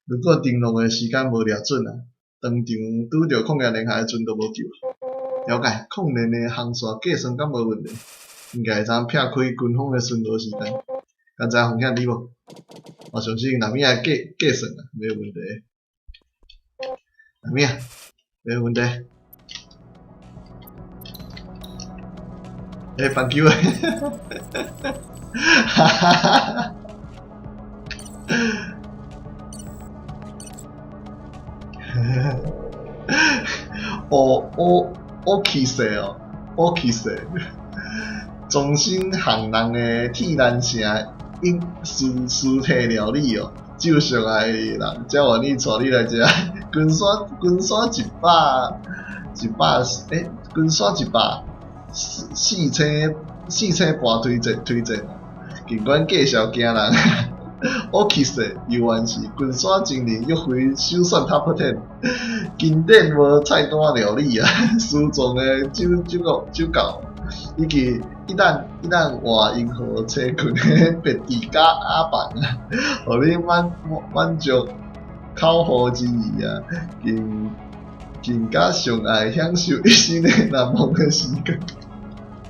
如果登錄的時間無掠準啊，當場拄著礦業聯合的時陣就無救。了解，礦連的航線計算敢無問題，應該會當避開軍方的巡邏時間。敢知影風險你無？我相信若物仔計算啊，沒有問題。咩？沒問題。欸，棒球的，哈哈哈哈！哦哦哦，气势哦，哦气势！重新行人的铁兰城应尸尸体料理哦，就上爱的人才愿意带你来食。金山金山一百一百欸，金山一百四四千四千半推荐推荐，尽管介绍惊人。我其实犹原是金山精灵约会首选 Top 10，经典无菜单料理啊，私藏的酒酒酒窖，以及一旦一旦活银河车群的别致加阿房啊，予你满满足口腹之欲啊，更更加上爱享受一生的难忘的时光。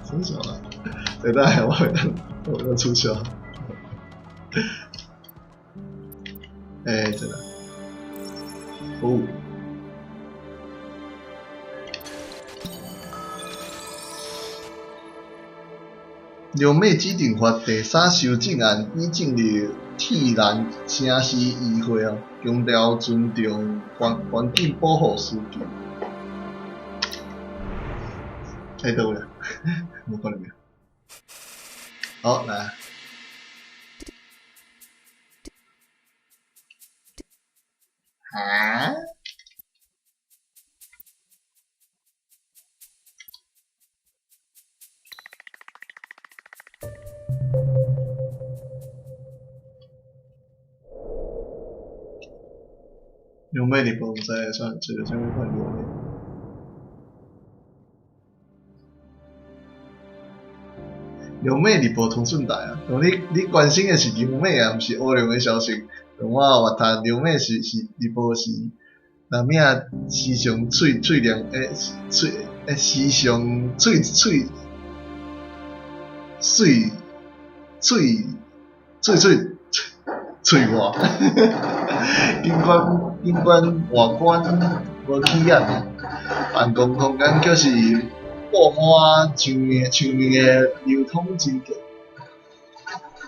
真小啊！等下我会我要出糗。欸，真的。哦。龙马指定法第三修正案已进入铁兰城市议会哦，强调尊重环环境保护需求。欸，到位啊？无可能。好，来。啊？刘妹，你不用再算这个，这边换刘妹。龙马日报通讯台啊，讲你你关心的是龙马啊，毋是乌龙的消息。我有读龙马是是日报是，那命时常喙喙凉诶，喙诶时常喙喙水喙喙喙喙外，尽管尽管外观无起眼，办公空间却是布满墙面墙面的流通真强。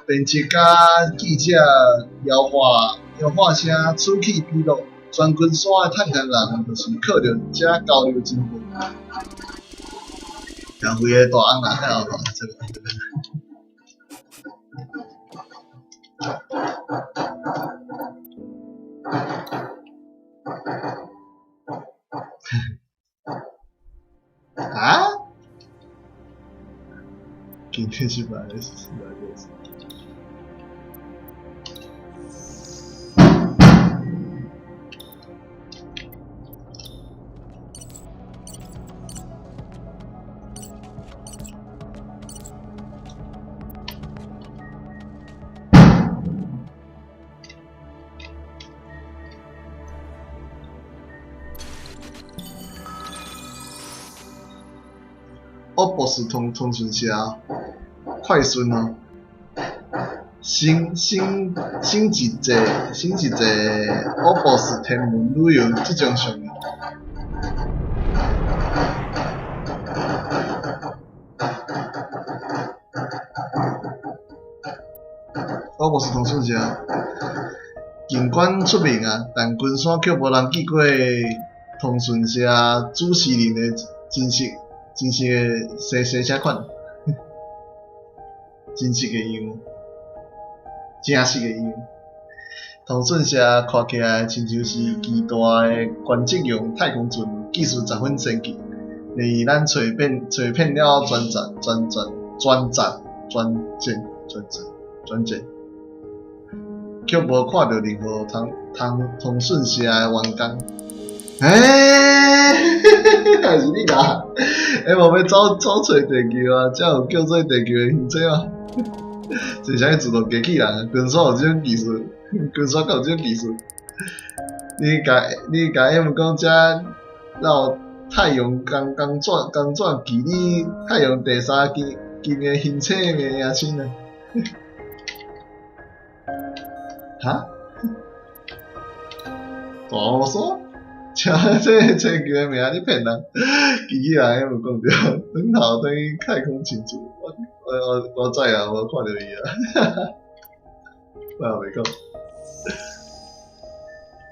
编辑佮记者吆喝吆喝声此起彼落，全金山的探勘人就是靠著这交流情报。两位的大翁啦，好，这个这个。啊？今天是百四百六十。欧博士通通讯社快讯哦，新新新一届新一届欧博士天文旅游即将上映。欧博士通讯社尽管出名啊，但金山却无人见过通讯社主持人的真实。真实的生生啥款？真实的样，真实的样。通讯社看起来亲像是巨大的观测用太空船，技术十分先进。连咱揣遍揣遍了全站全站全站全站全站全站，却无看到任何通通通讯社的员工。欸，还是你啦？欸，无欲走走揣地球啊，才有叫做地球的形状啊。这啥物自动机器人？金山有这种技术？金山敢有这种技术？你共你共 M 讲这绕太阳公公转公转距离太阳第三近近的行星的名称啊？哈？大乌山？這叫名你騙人，機器人有講著，轉頭轉去太空親厝，我知啊，我看著伊啊，我也袂講。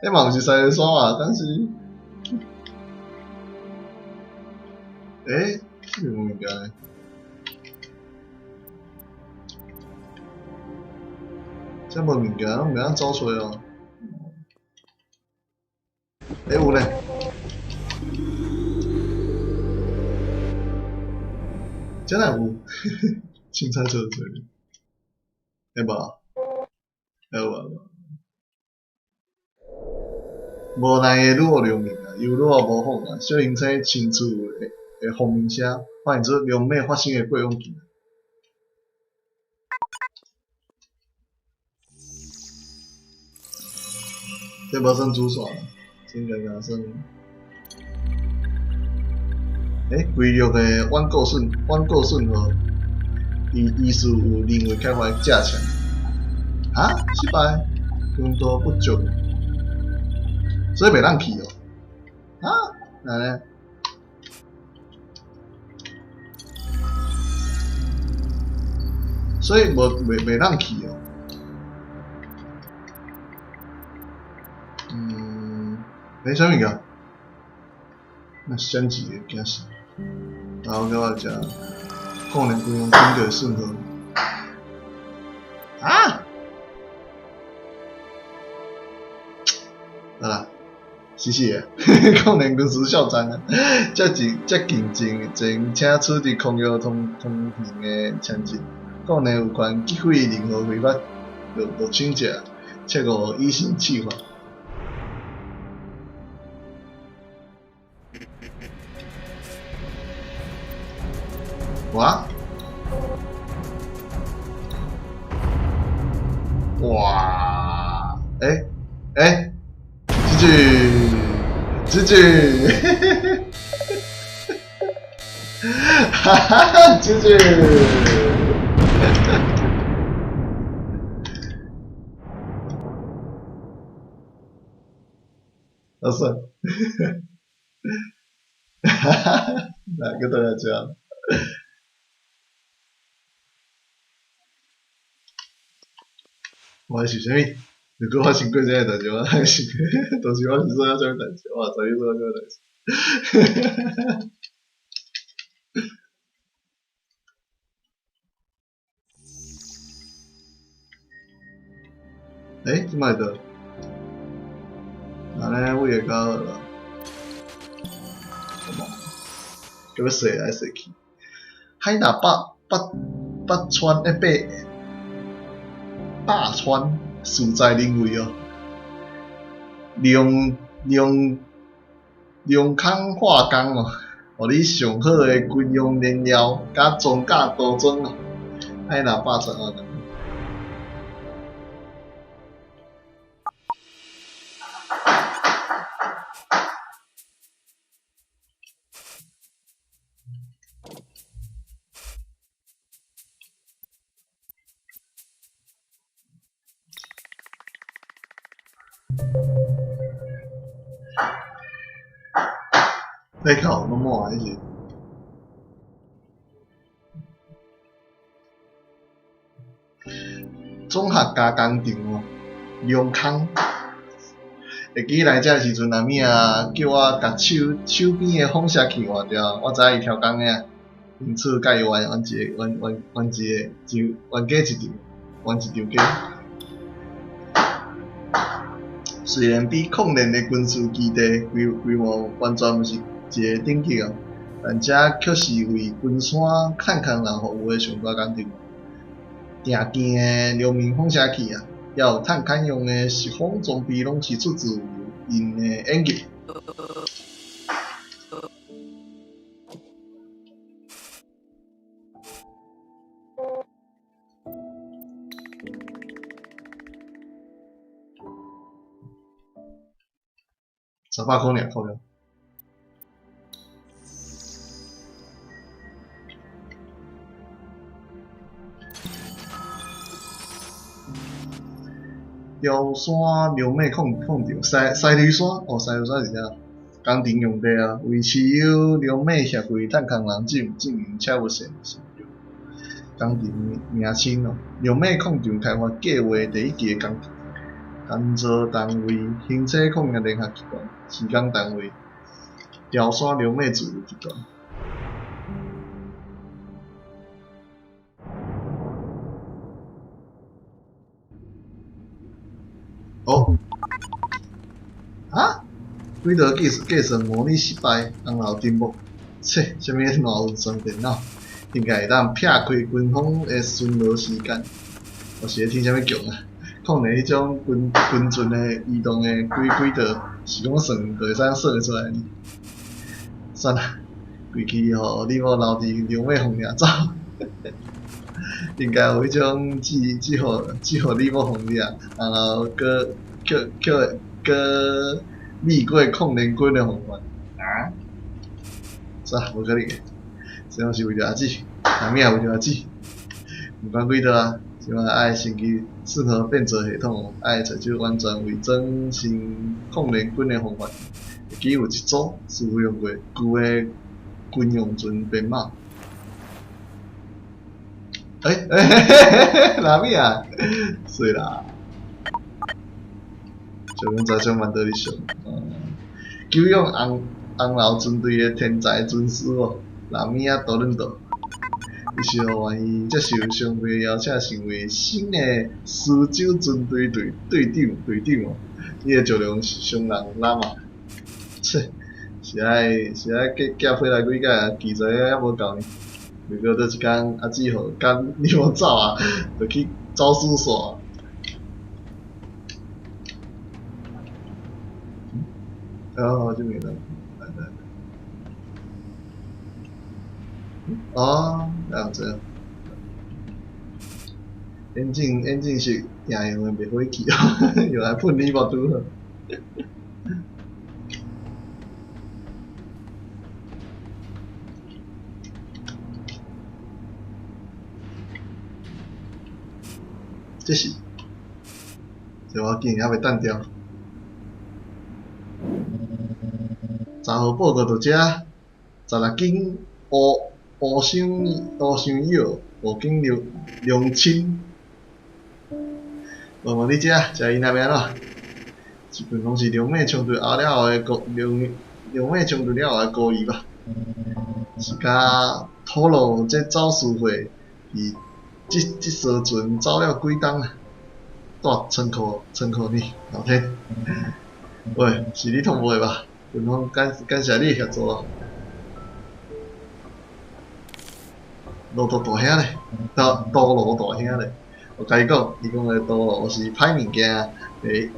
彼嘛毋是西湖山啊，但是，欸，這邊無物件呢？這無物件，攏袂曉走揣哦。欸，有咧！這哪有？凊彩做做。欸，無，欸有啊。無奈的女王良啊，由女王模仿啊，小行星親厝的轰鸣聲，反映出龙馬發生的過往經。這無算主線，這應該敢算。欸，規律的穩固信號，伊似有人為開發架強。啊？失敗？強度不足。所以袂當去哦。啊？按呢？所以無袂當去哦。欸，啥物件？那闪一个驚死！然後叫我食抗聯軍用軍隊信號。啊！好啦，死死的，抗聯軍事校長啊，遮近前，請處置空域通行的簽證。抗聯有權擊毀任何非法入侵者，切勿以身試法。哇！哇！欸欸！这句，哈哈哈！这句，阿算，哈哈，哪個都要這樣。我是啥物？如果發生過這个代誌，我還是，到時我是做了啥物代誌，我知你做了啥物代誌。欸，這擺倒？按呢位會較好啦。叫欲踅來踅去。海納百川的百川事在人為哦。利用空化工哦，予你上好的軍用燃料佮裝甲刀裝哦，海納百川哦。咧靠，攏滿彼是。綜合加工廠哦，龍空。會記來遮時陣，阿敏啊叫我共手邊的放射器換掉，我知影伊超工的啊，因此佮伊冤冤一个冤冤冤一个，就冤家一场，冤一场架。雖然比抗聯的軍事基地規模完全毋是一个等級哦，但這卻是為群山探勘人服務的上大工廠。定件的流明放射器啊，抑有探勘用的拾風裝備，攏是出自𪜶的研究。300箍爾，靠腰。雕山龙马矿场，西驴山哦，西驴山是啥？工程用地啊，为持有龙马协会探空人进进行车务线使用。工程名称哦，龙马矿场开发计划第一期的工程。工作单位：兴车矿业联合集团。施工单位：潮山龙马自由集团。哦，啊？轨道计计算模拟失败，红楼沉没。切，啥物烂运算电脑？应该会当撇开军方的巡逻时间。我是咧听啥物强啊？可能彼种军军船的移动的轨轨道，是讲算就会使算会出来呢。算啦，规气予你某留伫龙尾风掠走。应该有彼种只只予只予你某风掠，然后阁叫叫阁密过抗联军的方法。啊？算，无可能的，这拢是为著阿姊，啥物也为著阿姊。毋管几多啊，这摆爱升级适合变奏系统，爱采取完全伪装成抗联军的方法。会记有一组使用过旧的军用船编码。欸欸嘿嘿嘿，哪米啊？水啦！就讲早上万多哩上，久仰红红楼军队的天才军师哦，拉米亚多伦多，伊是予愿意接受商会邀请，成为新的苏州军队队队长队长哦。伊的石龙是商人拉玛，切，是爱是爱寄寄飞来几届，记载犹无够呢。如果倒一工阿姊予共你某走啊，就去走私煞。哦，这边来来来。哦，这样子。眼镜眼镜是定用的袂火去哦，用来喷你目拄好。这是，这我竟然犹未弹掉。10号报告到遮，16斤乌乌香乌香药，5斤龙龙参。问问你遮，食伊那欲按怎？这份拢是龙马冲突后了后的孤龙龙马冲突了后的孤儿吧？是佮透露这走私货伫这这艘船走了几冬啊？蹛仓库仓库呢？老天！喂，是你托付的吧？军方感感谢你的协助咯。罗多大兄咧，多多罗大兄咧，我共伊讲，伊讲的多罗是歹物件，卖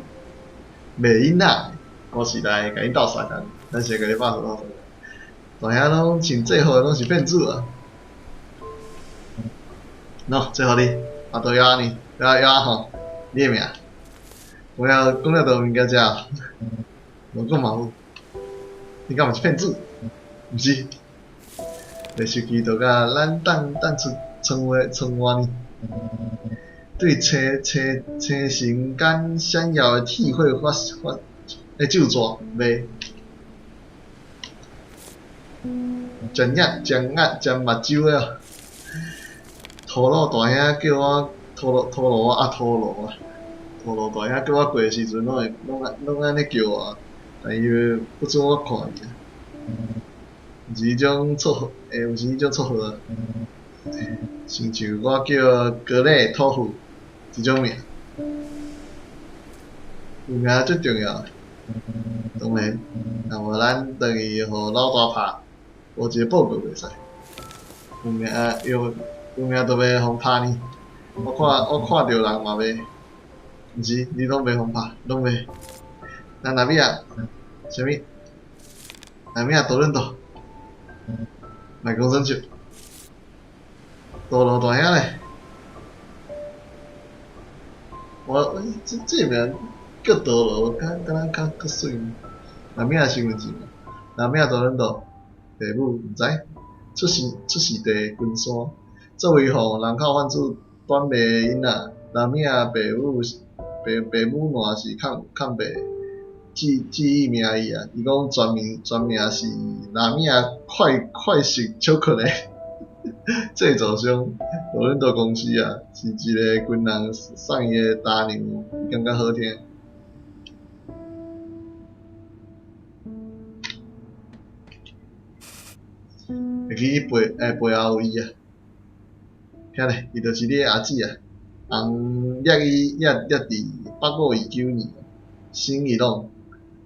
卖囡仔，我是来共𪜶斗相共，咱是共你拍斗相共。大兄拢穿制服的拢是骗子啊！喏，这予你，阿多要呢，要要吼，你的名，讲了讲了都有物件食，无讲嘛有，你敢嘛是骗子？毋是。袂手机就共咱等等出窗外窗外呢？对星星星神间闪耀的铁血发发的咒诅袂？睁眼睁眼睁目睭的哦！陀螺大兄叫我陀螺陀螺啊陀螺啊！陀螺大兄叫我过的时阵，拢会拢按拢按呢叫我，但伊不准我看伊啊。毋是彼种绰号，欸，毋是彼种绰号啊。亲像我叫格雷托夫这种名，有名足重要。当然，若无咱转去予老大拍，无一个报告袂使。有名有有名都袂予拍呢。我看我看著人嘛袂，毋是，你拢袂予拍，拢袂。咱那米亚，啥物？那米亚多伦多。莫讲耍笑，多罗大兄咧，我这这名叫多罗，敢敢若较较媠。那米亚身份证，那米亚多伦多，爸母毋知，出生出世地金山，作为予人口贩子转卖的囡仔，那米亚爸母爸爸母烂是抗抗白，記憶名伊啊，伊講全名是拉米亞快快食巧克力製造商多倫多公司啊，是一个軍人送伊的大娘，伊感覺好聽。會記伊背後有伊啊，遐咧，伊就是你的阿姊啊，翁掠伊掠掠佇8529年，新伊朗，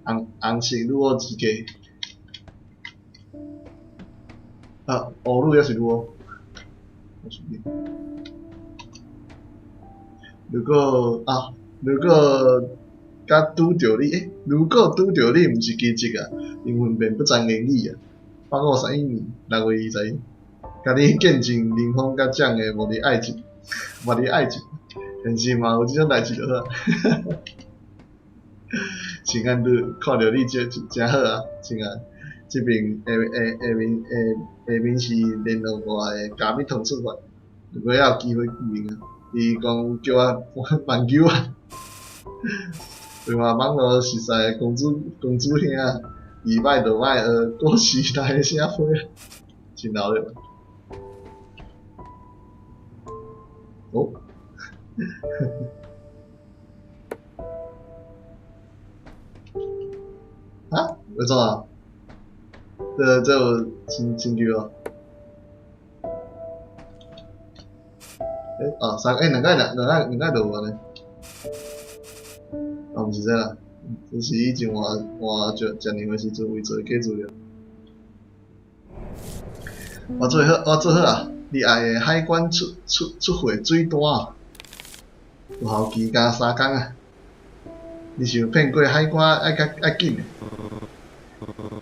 紅紅色女巫之家。啊，巫女抑是女巫？如果啊，如果佮拄著你，如果拄著你，毋是奇蹟啊，靈魂便不再言語啊。8531年6月21，共你見證林峰佮蔣的末日愛情，末日愛情，現實嘛有這種代誌就好。親愛，你看著你這誠好啊，親愛，這邊下下下面下下面是聯絡我的加密通出發，如果還有機會見面啊，伊講叫我挽救啊，對話網路熟似的公主兄，伊擺就擺學古時代的聲批，真鬧熱。哦，啊？欲創啥？這有真真久哦。哦，三兩個就有按呢？哦，毋是這啦，這是以前換換食食糧的時陣為做的假資料。我做好啊！你愛的海關出貨水單，有效期加3工啊！你是有騙過海關愛較愛緊的？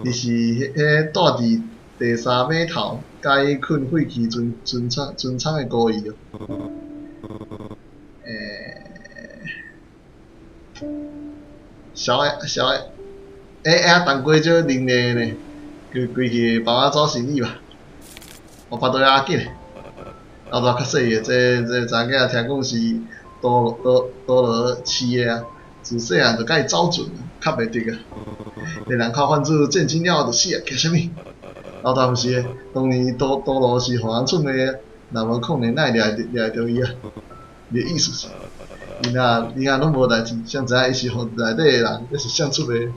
你是彼個住佇第三碼頭，佮意睏廢棄船艙的孤兒哦。小的小的，當歸少零的呢，規去幫我做生意吧。我巴肚仔緊，老大較細个，這查某囝聽講是多羅飼的啊，自細漢就佮伊走船，較袂得啊。彼人口販子戰爭了後就死啊，驚啥物？老大毋是的，當年多羅是予人出賣的，若無可能哪會掠掠會著伊啊？你的意思是，伊若攏無代誌，誰知影伊是予內底的人，抑是誰出賣？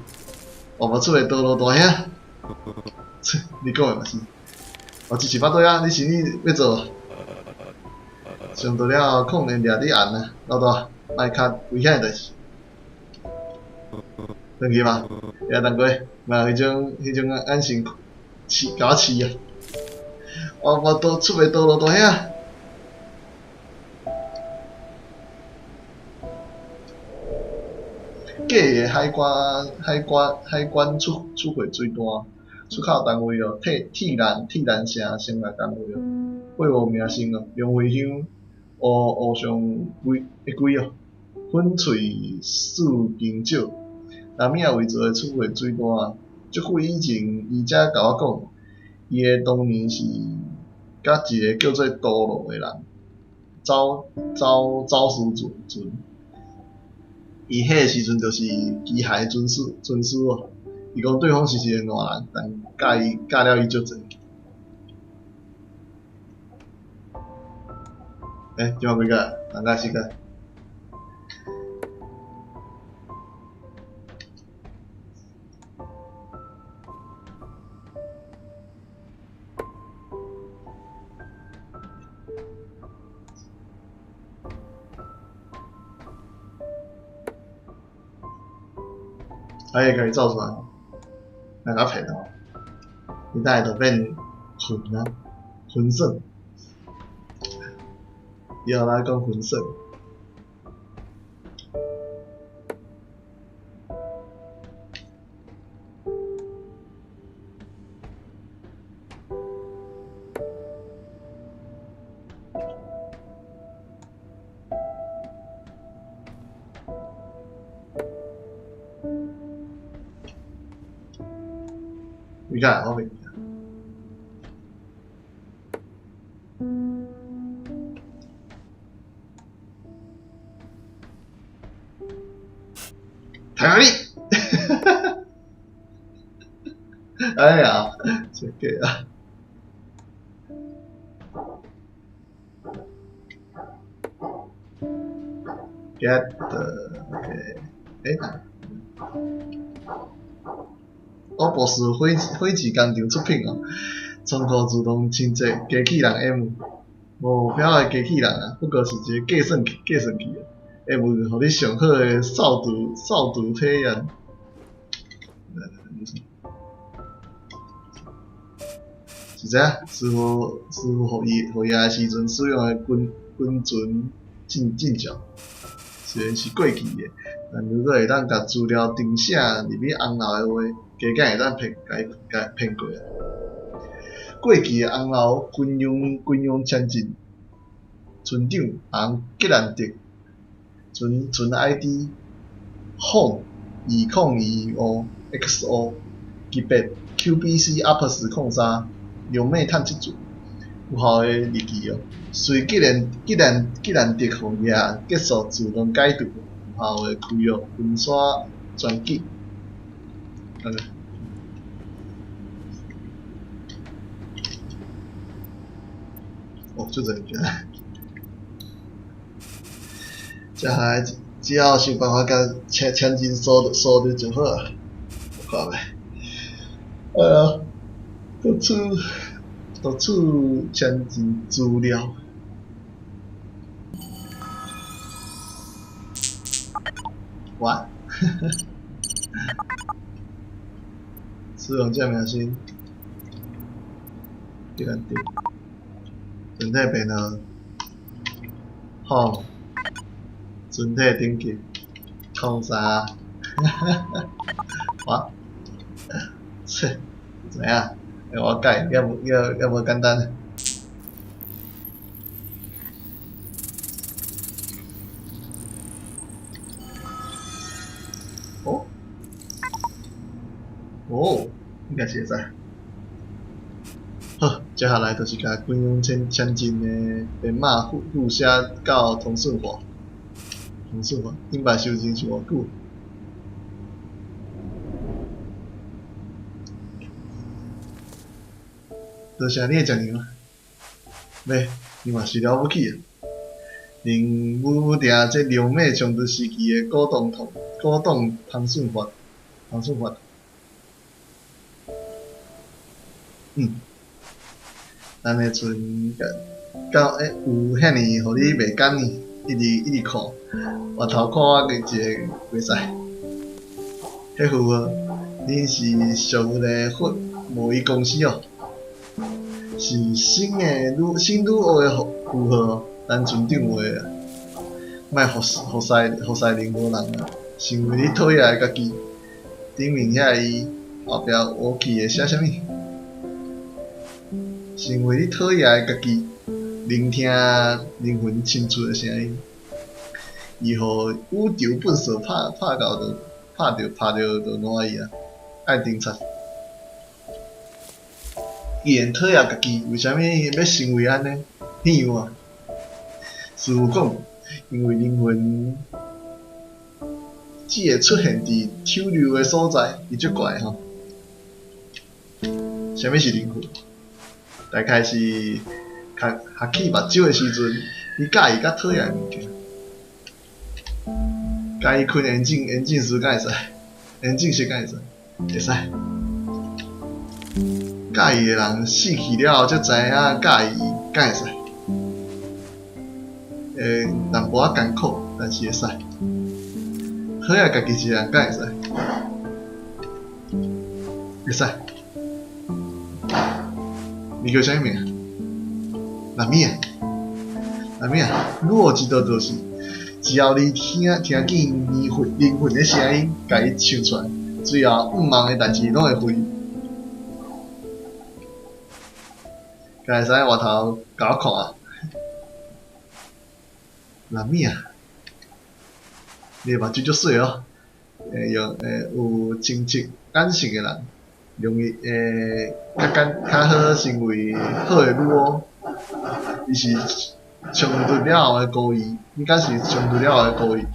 我無出賣多羅大兄。切，你講的嘛是。我只是巴肚仔，你生意欲做？上到了可能掠你按啊，老大，莫較危險的代誌。轉去吧，遐當過，莫有彼種眼神飼，共我飼啊！我都出賣多羅大兄。假的海關出貨水單，出口單位哦，鐵蘭城成立單位哦，廢物名稱哦，龍回鄉烏上幾幾哦，粉碎四金石，拉米亞偽造的出貨水單啊，足久以前，伊才共我講，伊的當年是佮一个叫做多羅的人走私船。伊彼个時陣就是機械軍師哦。伊講對方是一个爛人，但教伊教了伊足濟。這擺幾個？兩個四個？他會共伊走出來，來共騙哦。伊等下就變魂啊，魂聖。以後來講魂聖。你看，我袂記。台你！哎呀，這個啊。Get OK，欸，我博士火箭工廠出品哦，倉庫自動清潔機器人 M，無標的機器人啊，不過是一個計算器啊，會予你上好的掃除體驗。是這，師傅予伊的時陣使用的軍船進照，雖然是過去的，但如果會當共資料重寫入去紅樓的話，加減會當騙，共伊騙過來。過去的紅樓軍用前進船長紅吉蘭德，船 ID 空2025 XO 級別 QBC Ops 03龍尾探測船有效的日期哦。隨吉蘭德號結束自動解除有效的契約分徙全景。哦，足濟物件。接下來只要想辦法共前進鎖著就好啊。有看袂？哎呀，讀取前進資料。哇！使用者名稱，吉蘭德，全體編號，號，全體等級，03，哇！切，怎影？欸，我改，猶無簡單。哦，哦，應該是會使。好，接下來就是共軍用前進的編碼複寫到通訊化。通訊化，頂擺修正是偌久？多謝你的食糧啊！袂，你嘛是了不起啊！能武定這龍馬衝突時期的古董通訊法。咱的船到欸有遐爾，予你袂甘呢？一直一直看，回頭看我一個袂使。彼符號，恁是屬的貨貿易公司哦，是新女王的符號，咱船長話啊，莫予西靈無人啊，成為你討厭的家己。頂面遐伊後壁烏去會寫啥物？成為你討厭的家己，聆聽靈魂深處的聲音。伊予宇宙糞掃拍拍到就拍著就爛去啊！愛偵察。既然討厭家己，為啥物欲成為按呢？彼樣啊？師父講，因為靈魂只會出現佇醜陋的所在，伊足怪吼。啥物是靈魂？大概是較較起目睭的時陣，伊佮意佮討厭的物件。共伊開眼鏡師敢會使？眼鏡師敢會使？會使。佮意的人死去了後才知影佮意敢會使？會淡薄仔艱苦，但是會使。討厭家己一個人敢會使？會使。你叫啥物名？拉米啊，拉米啊，女王之道就是，只要你聽見靈魂的聲音，共伊唱出來，最後毋茫的代誌攏會飛。敢會使回頭共我看啊？拉米啊，你的目睭足細哦，會用會有清澈眼神的人，容易會較好成為好的女王。伊是衝突了後的孤兒，應該是衝突了後的孤兒。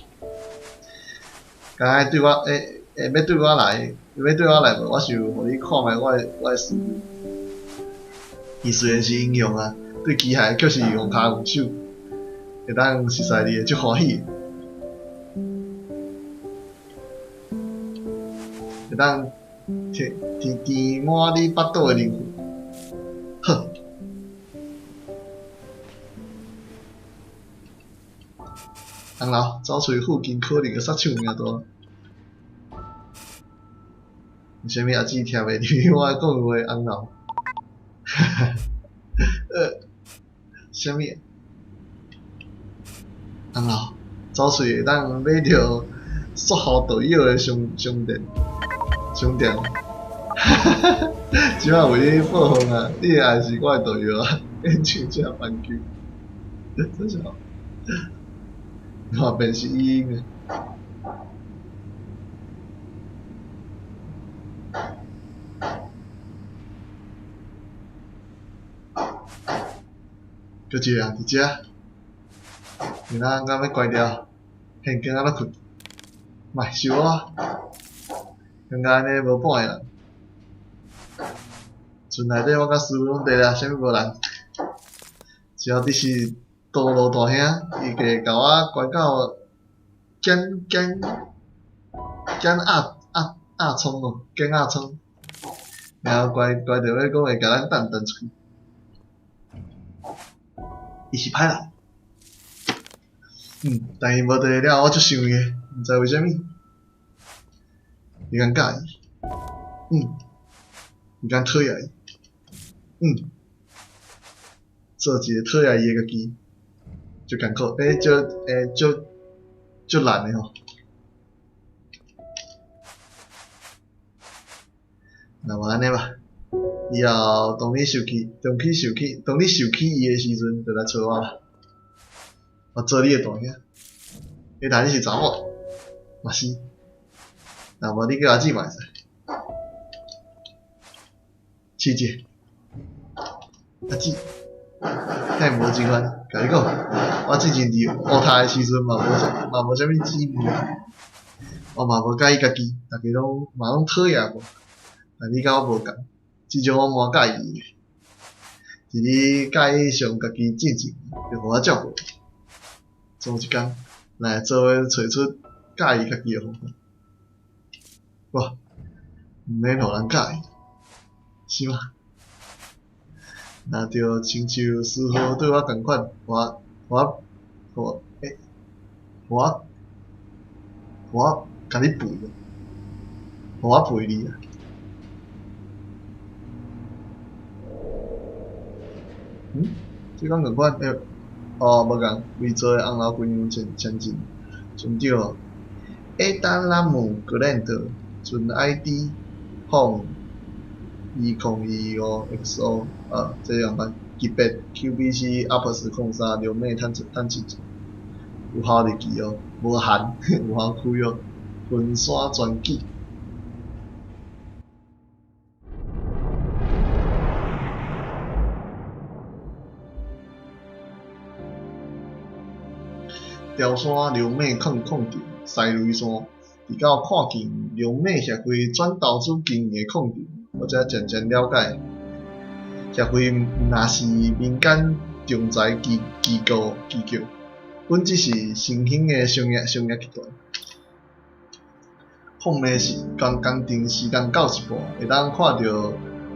敢愛對我會會欲對我來，你欲綴我來無？我想予你看覓我的實力。伊雖然是英雄啊，對機械卻是戇跤戇手，會當熟似你會足歡喜。會當填填填滿你腹肚的靈魂。好。紅樓，走揣附近可能的殺手名單。為啥物阿姊聽袂入去我講話？紅樓，哈哈，啥物？紅樓，走揣會當買著縮喉毒藥的商商店，商店。哈哈哈！這擺為你報風啊！你的愛是我的毒藥啊！演唱這棒球，真是。我便是伊的。閣一个人佇遮，電腦敢欲關掉？現今按怎睏？莫收我，感覺按呢無半个人。船內底我佮師傅攏佇咧，啥物無人？只要你是多羅大兄，伊會共我關到減減減壓壓壓倉哦，減壓倉，然後關關著欲講會共咱彈彈出去。伊是歹人，但伊無佇了後，我足想伊的，毋知為啥物。你敢佮意？你敢討厭伊？做一个討厭伊的家己，足艱苦，足足足難的吼。那無按呢吧，以後當你受氣，當你受氣，當你受氣伊的時陣，就來揣我吧。我做你的大兄，彼當你是查某，嘛是。若無你叫阿姊嘛會使。試者，阿姊，敢會無這款？共你講，我之前佇烏塔的時陣嘛無啥，嘛無啥物姊妹，我嘛無佮意家己，逐家攏嘛攏討厭我。但你佮我無仝，這種我蠻佮意的。是你佮意上家己進前，就予我照顧。總有一工，咱會做伙揣出佮意家己的方法。哇，毋免予人佮意，是嗎？若著親像師傅對我仝款，我我我我我共你陪，予我陪你啊！這敢仝款？哦，無仝，偽造的紅樓姑娘前前進，船長，艾達拉姆格蘭特，船 ID 號2025 XO，啊，這仝款，級別 QBC Ops 03撩妹探探測器，有效日期哦，無限，有效區域，雲山全景。雕山撩妹控控场，西雷山，直到看見撩妹協會轉投資經營的礦場，我才漸漸了解，協會毋若是民間仲裁機機構機構，本質是新興的商業商業集團。放慢時工工程時間到一半，會當看著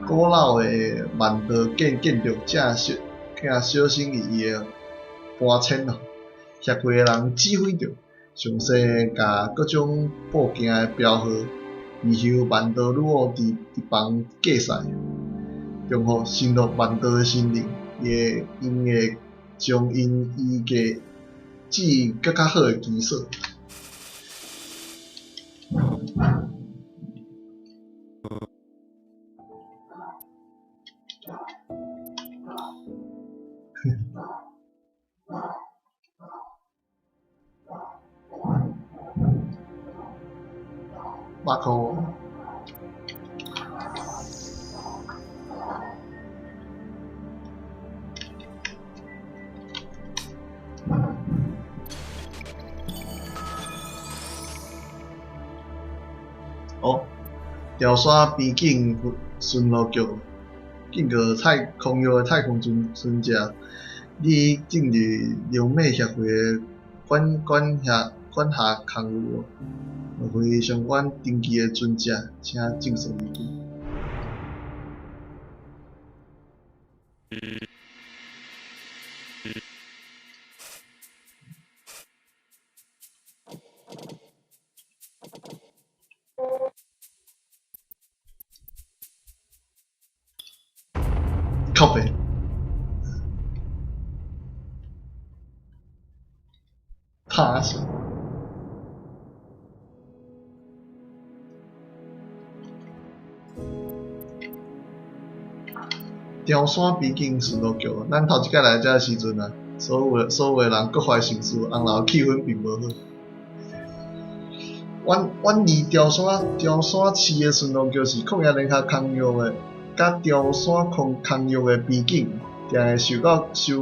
古老的萬道建建築正小正小心翼翼的搬遷哦。協會的人指揮著，詳細共各種部件的標號，義向萬道女王佇一旁計賽，重複承諾萬道的信任，伊會𪜶會將𪜶移過至閣較好的居所。百箍。哦，潮汕邊境巡邏局警告太空域的太空船船隻，你已進入龍馬協會的管轄空域，若非相關登記的船隻，請盡速離開。靠北。他小。潮汕邊境巡邏局，咱頭一擺來遮的時陣啊，所有的人各懷心事，紅樓氣氛並無好。遠離潮汕市的巡邏局是曠野聯合空域的，佮潮汕空域的邊境，定會受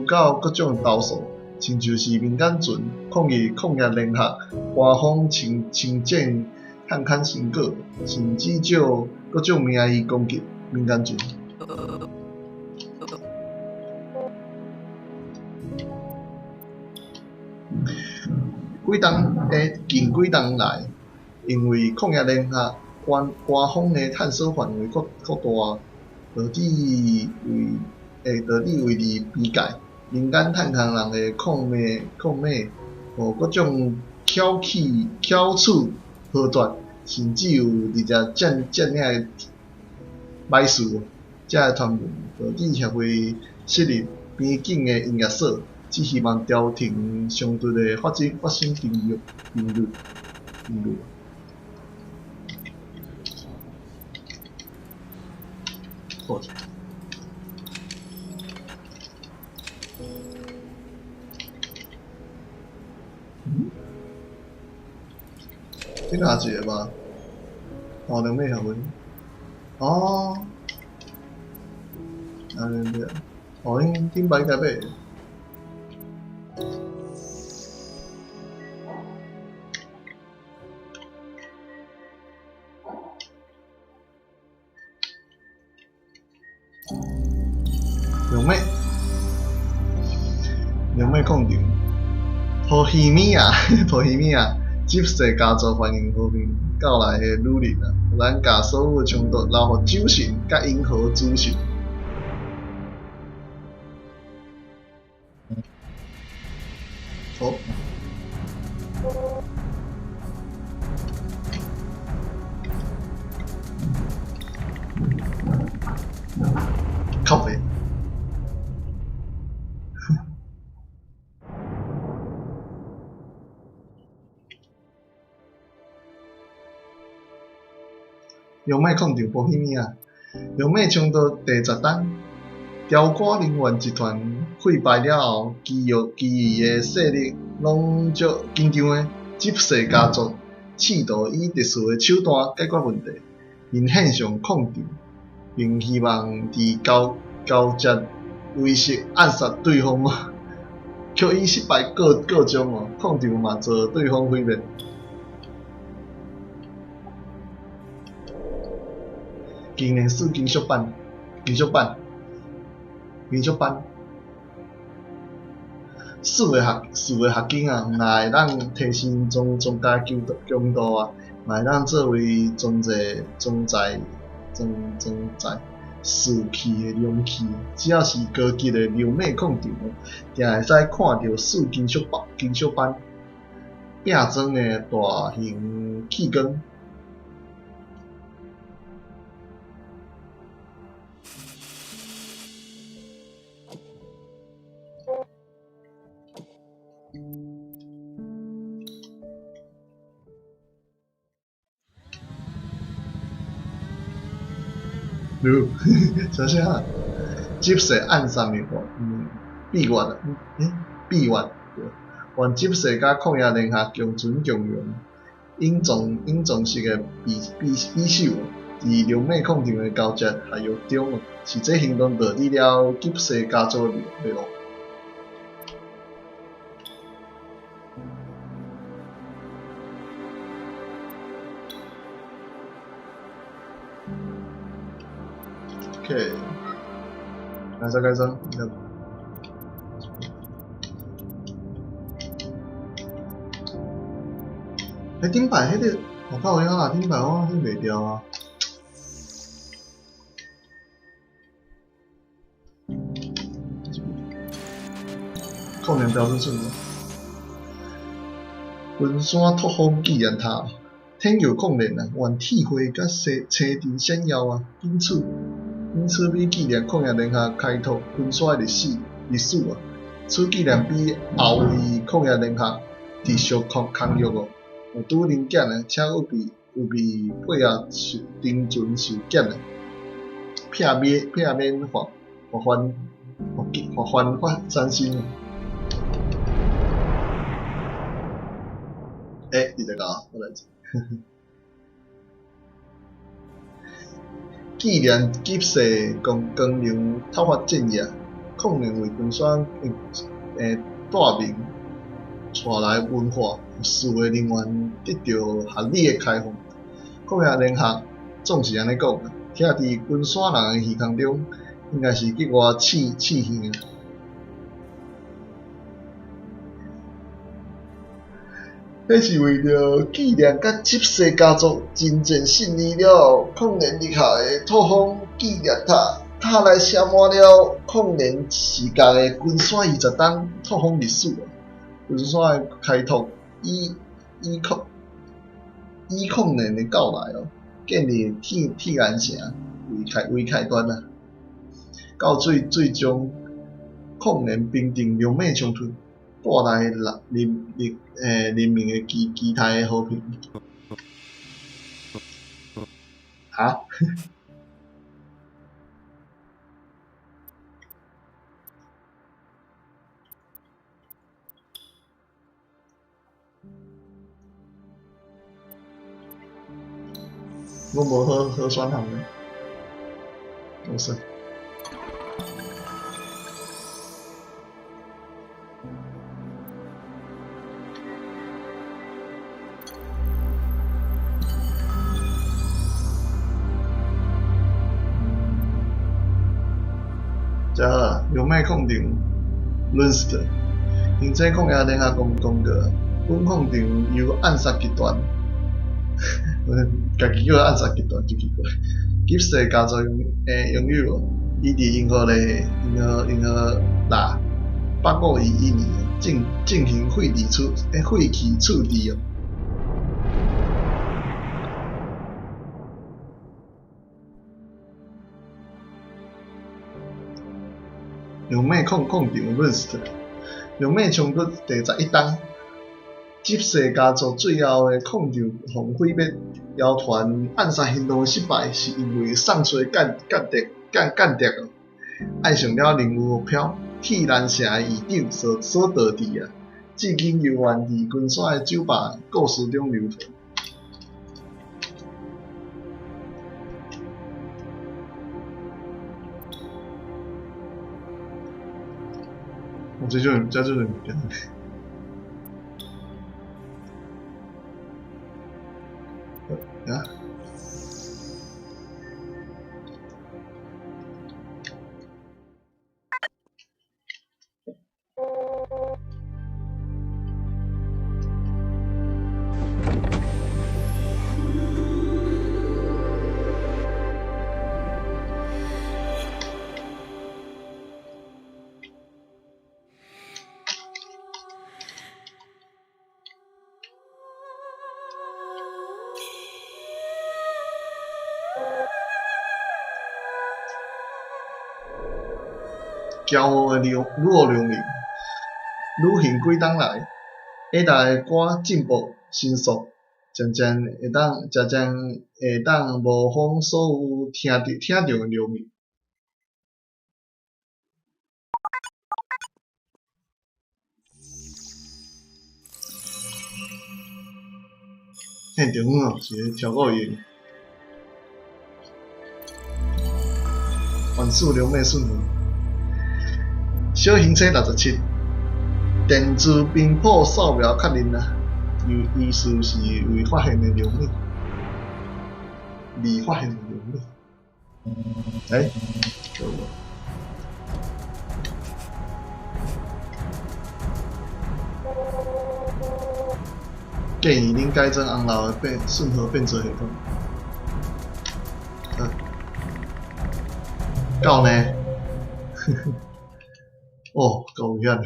到各種投訴，親像是民間船抗議曠野聯合官方清清戰探勘成果，甚至借各種名義攻擊民間船。近幾冬來，因為曠野聯合官方的探索範圍擴大，導致位佇邊界民間探空人的抗罵，予各種巧取豪奪，甚至有直接佔領的歹事，才會傳聞，導致協會設立邊境的營業所，只希望調停衝突的發生頻率。好。嗯？這個也是一個吧？哦，兩尾協會。哦。按呢對。哦，𪜶頂擺應該買。龍馬礦場，波希米亞，執事家族歡迎和平到來的旅人啊！咱共所有的衝突留予酒神佮銀河諸神。好。靠北。龍馬礦場波希米亞，龍馬衝突第十冬，雕歌能源集團潰敗了後，其餘的勢力攏足緊張的。執事家族試圖以特殊的手段解決問題，𪜶獻上礦場，並希望佇交接儀式暗殺對方哦，卻以失敗告終哦。礦場嘛遭對方毀滅。近年四金屬板，四个合金啊，若會當提升裝甲強度啊，嘛會當作為裝載士氣的容器。只要是高級的龍馬礦場，定會使看著四金屬板拼裝的大型氣缸。啥啥？執事暗殺秘月，秘月，原執事佮曠野聯合共存共榮，隱藏式的匕首，佇龍馬礦場的交接合約中，是這行動導致了執事家族的沒落。OK，来再开张，迄顶摆彼个，我靠有影啦，顶摆我翕袂著啊。控年标准顺序。群山拓荒纪念塔，天佑控年啊，原铁花佮青青藤闪耀啊，因此比纪念旷野联合开拓群山的历史啊，此纪念碑后为旷野联合持续空育哦，有拄零件啊，且有被配合受沉船受检啊，避免发发发发产生。欸，29，我来。纪念急势光荣讨伐战役，控年为群山带民带来文化事务人员得到合理的开放。旷野联合总是按呢讲，徛伫群山人的耳孔中，应该是激我刺耳。彼是为著纪念佮执事家族真正胜利了后，控年立下的拓荒纪念塔。塔内写满了控年时代的群山20冬拓荒历史。群山的开拓以控年的到来哦，建立铁安城为开端啊，到最终控年平定龙马冲突。带来人民的期待的和平。哈？我无好选项呢，我说。遮好啊，龙马矿场伦斯特，因这矿业联合公告，本矿场由暗杀集团，家己叫暗杀集团就奇怪，吉世家族拥有，伊伫银河啦8511年进行废弃处置哦。龙马矿场伦斯特，龙马冲突第11冬，执事家族最后的矿场予毁灭，妖团暗杀行动的失败，是因为上述间谍哦，爱上了任务目标铁兰城的议长所导致啊，至今犹原伫群山的酒吧故事中流传。这种物件。啊？骄傲的女王旅行几冬来，下达的歌进步神速，渐渐会当模仿所有听著的流民。现场哦，是咧超过伊。万事龙马顺。小行星67，电子频谱扫描确认啊，疑似是未发现的龙马，未发现的龙马。欸，建议恁改装红楼的变信号变奏系统。够呢？哦，够危险的。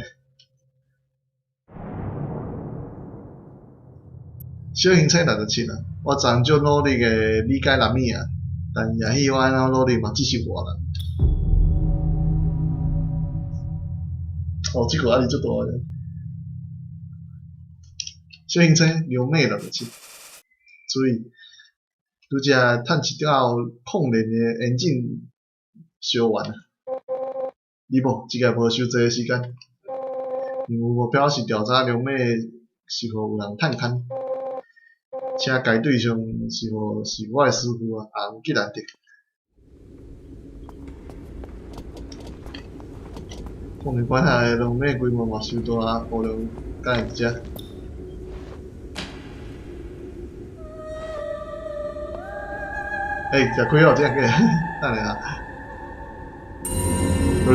小型车67啊，我昨足努力的理解纳米啊，但也许我按怎努力嘛，只是活人。哦，这个压力足大的。小型车两米67，注意，拄则探测到矿链的引进烧完啊！你无，这个无伤济时间。任务目标是调查两米是否有人探勘，请该对象是否是我的师傅啊，红吉兰德。矿链管辖的两米规模嘛伤大啊，无量敢会伫遮。欸，食开哦，这个，等下啊。哦，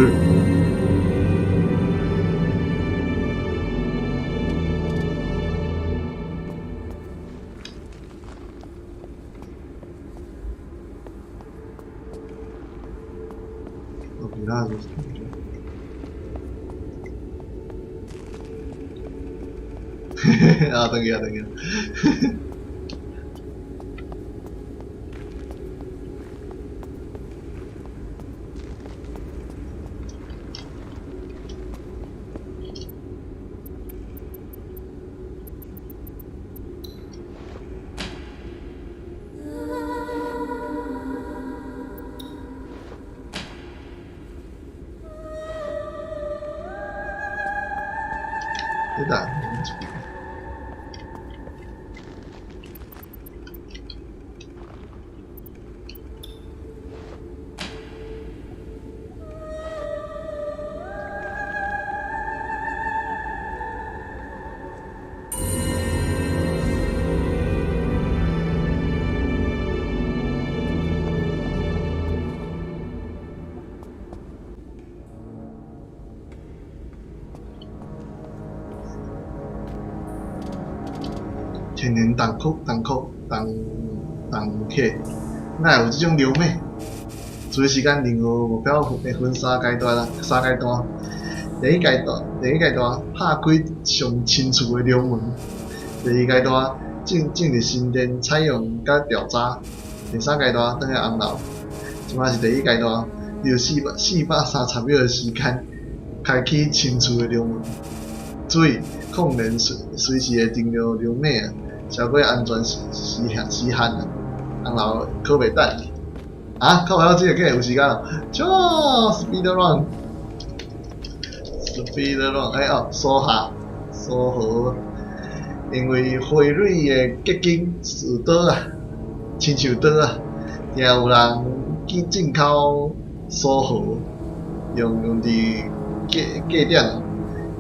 其他就是。啊，等下啊，等下。天然洞窟、洞窟、洞洞客，哪会有这种流美？注意时间，任务目标会分三阶段啦，三阶段。第一阶段拍开上深处的龙门；第二阶段进入神殿采样佮调查；第三阶段转去红楼。这摆是第一阶段，你有430秒的时间开启深处的龙门。注意，矿链随时会停留龙脉啊！超过安全时限啊，红楼可袂等。啊，靠！我这个计有时间咯，超 speed run，speed run，哎哦，苏下苏河，因为花蕊的结晶似刀啊，亲像刀啊，定有人去进口苏荷，用伫过点，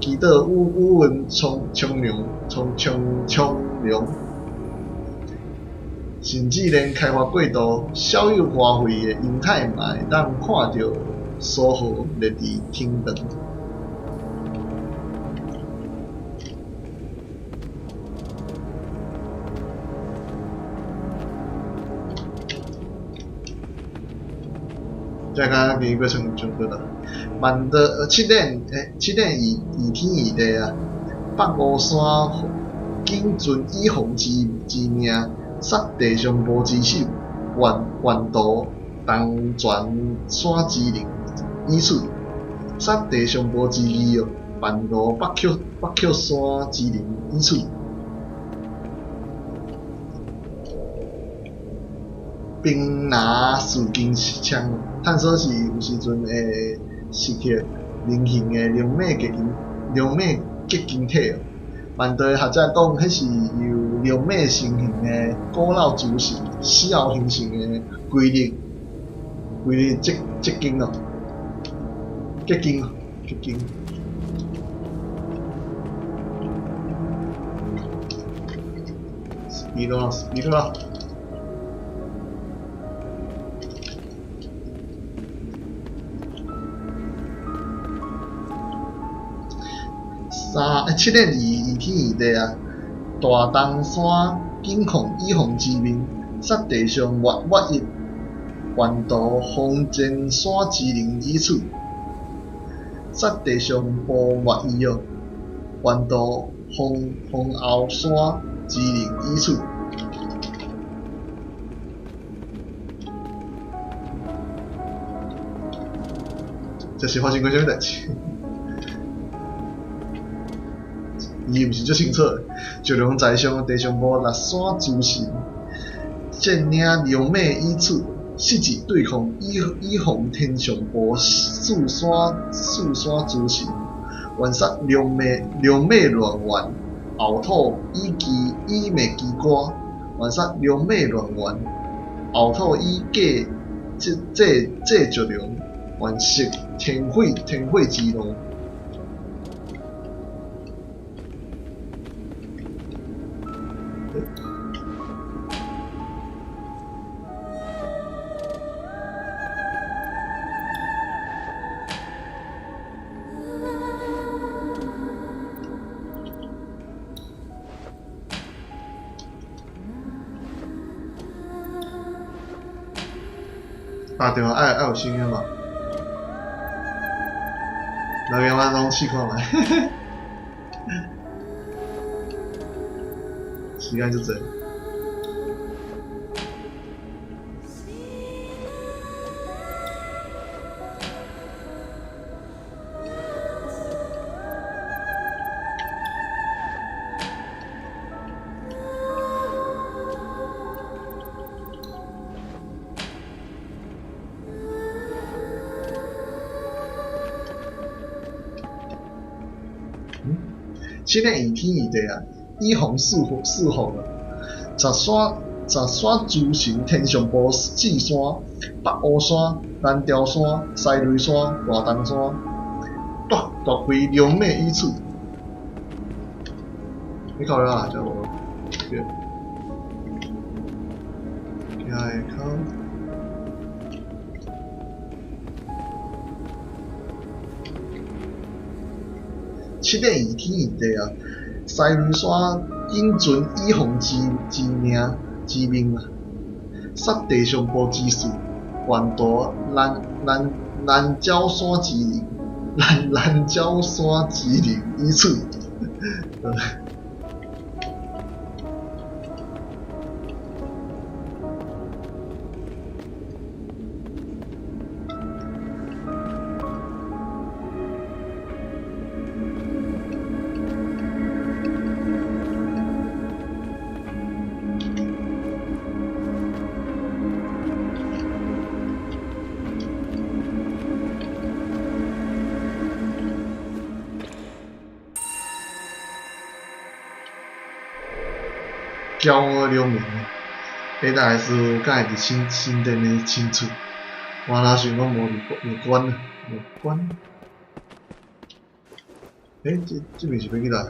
祈祷雨云冲冲凉，冲冲冲凉，甚至连开发过度、少有花卉的阳台嘛会当看到苏荷立伫天堂。再讲今过剩上过啦，万德七点诶，七点以以天以地啊，北乌山谨遵以防之命，杀地上无之手，愿渡东泉山之灵以此，杀地上无之义哦，万路北曲山之灵以此。冰拿四根枪，探索时有时阵会失去人形的龙马结晶体哦。万代学者讲，彼是由龙马成形的古老祖神死后形成的规律结晶哦，结晶哦，结晶。Speed up，speed up。三七年二二天二地啊，大东山谨奉以奉之命，杀地上末末一，沿途封前山之灵以此。杀地上部末一哦，沿途封封后山之灵以此。这是发生过啥物代志？伊毋是足清楚的。石龙在上地上部六山诸神，占领龙马以此，实质对抗以以防天上部四山四山诸神，愿杀龙马龙马乱原后土以其以灭其歌，愿杀龙马乱原后土以假这这这石龙，愿食天火天火之怒。打电话爱爱有声音嘛？来给我拢试看觅，时间足济。七年二天二地啊，以防四四方啊，十山十山诸神天上部四山：北乌山、南雕山、西雷山、大东山，夺夺回龙马以此。你到了啊？这无对。下口。七年二天二地啊，西雷山谨遵以防之之命之命啊，杀地上部之士，沿途南南南郊山之灵，南南郊山之灵以此。骄傲了名，彼大师敢会伫新新店的亲厝，我哪想讲无无关啊，无关。欸，这这边是欲去佗？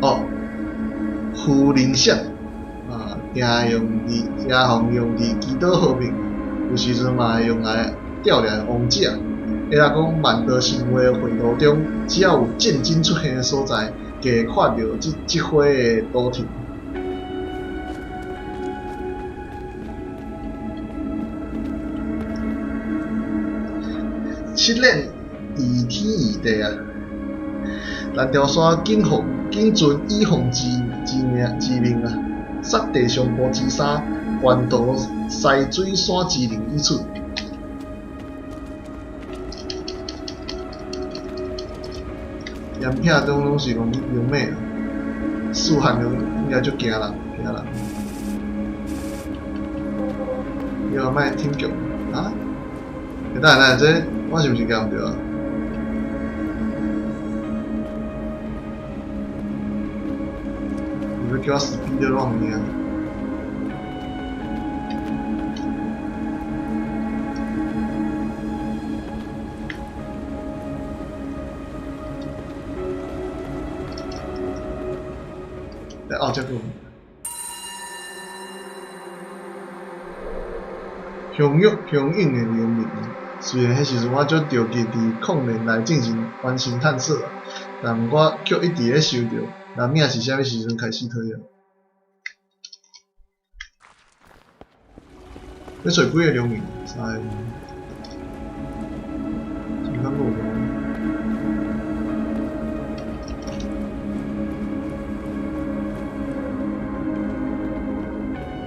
哦，夫人社啊，定用伫，定常用伫祈祷和平，有时阵嘛会用来吊掠王者。会若讲万道神话绘图中，只要有战争出现的所在，就会看著这这花的图腾。七年二天二地啊，南条山谨奉谨遵以奉之之命之命啊，杀地上部之沙，沿途西水山之灵以此。盐片中拢是讲龙马啊，四汉就应该足惊人，惊人。你话莫挺强啊？欸，等下等下，这我是毋是讲毋对啊？你欲叫我死逼的乱命？哦，这个雄勇雄勇的农民，雖然彼時陣我足著急佇曠野內進行完成探索，但我卻一直咧想著拉米是啥物時陣開始討厭。欲揣幾个良民？三个。先講五個。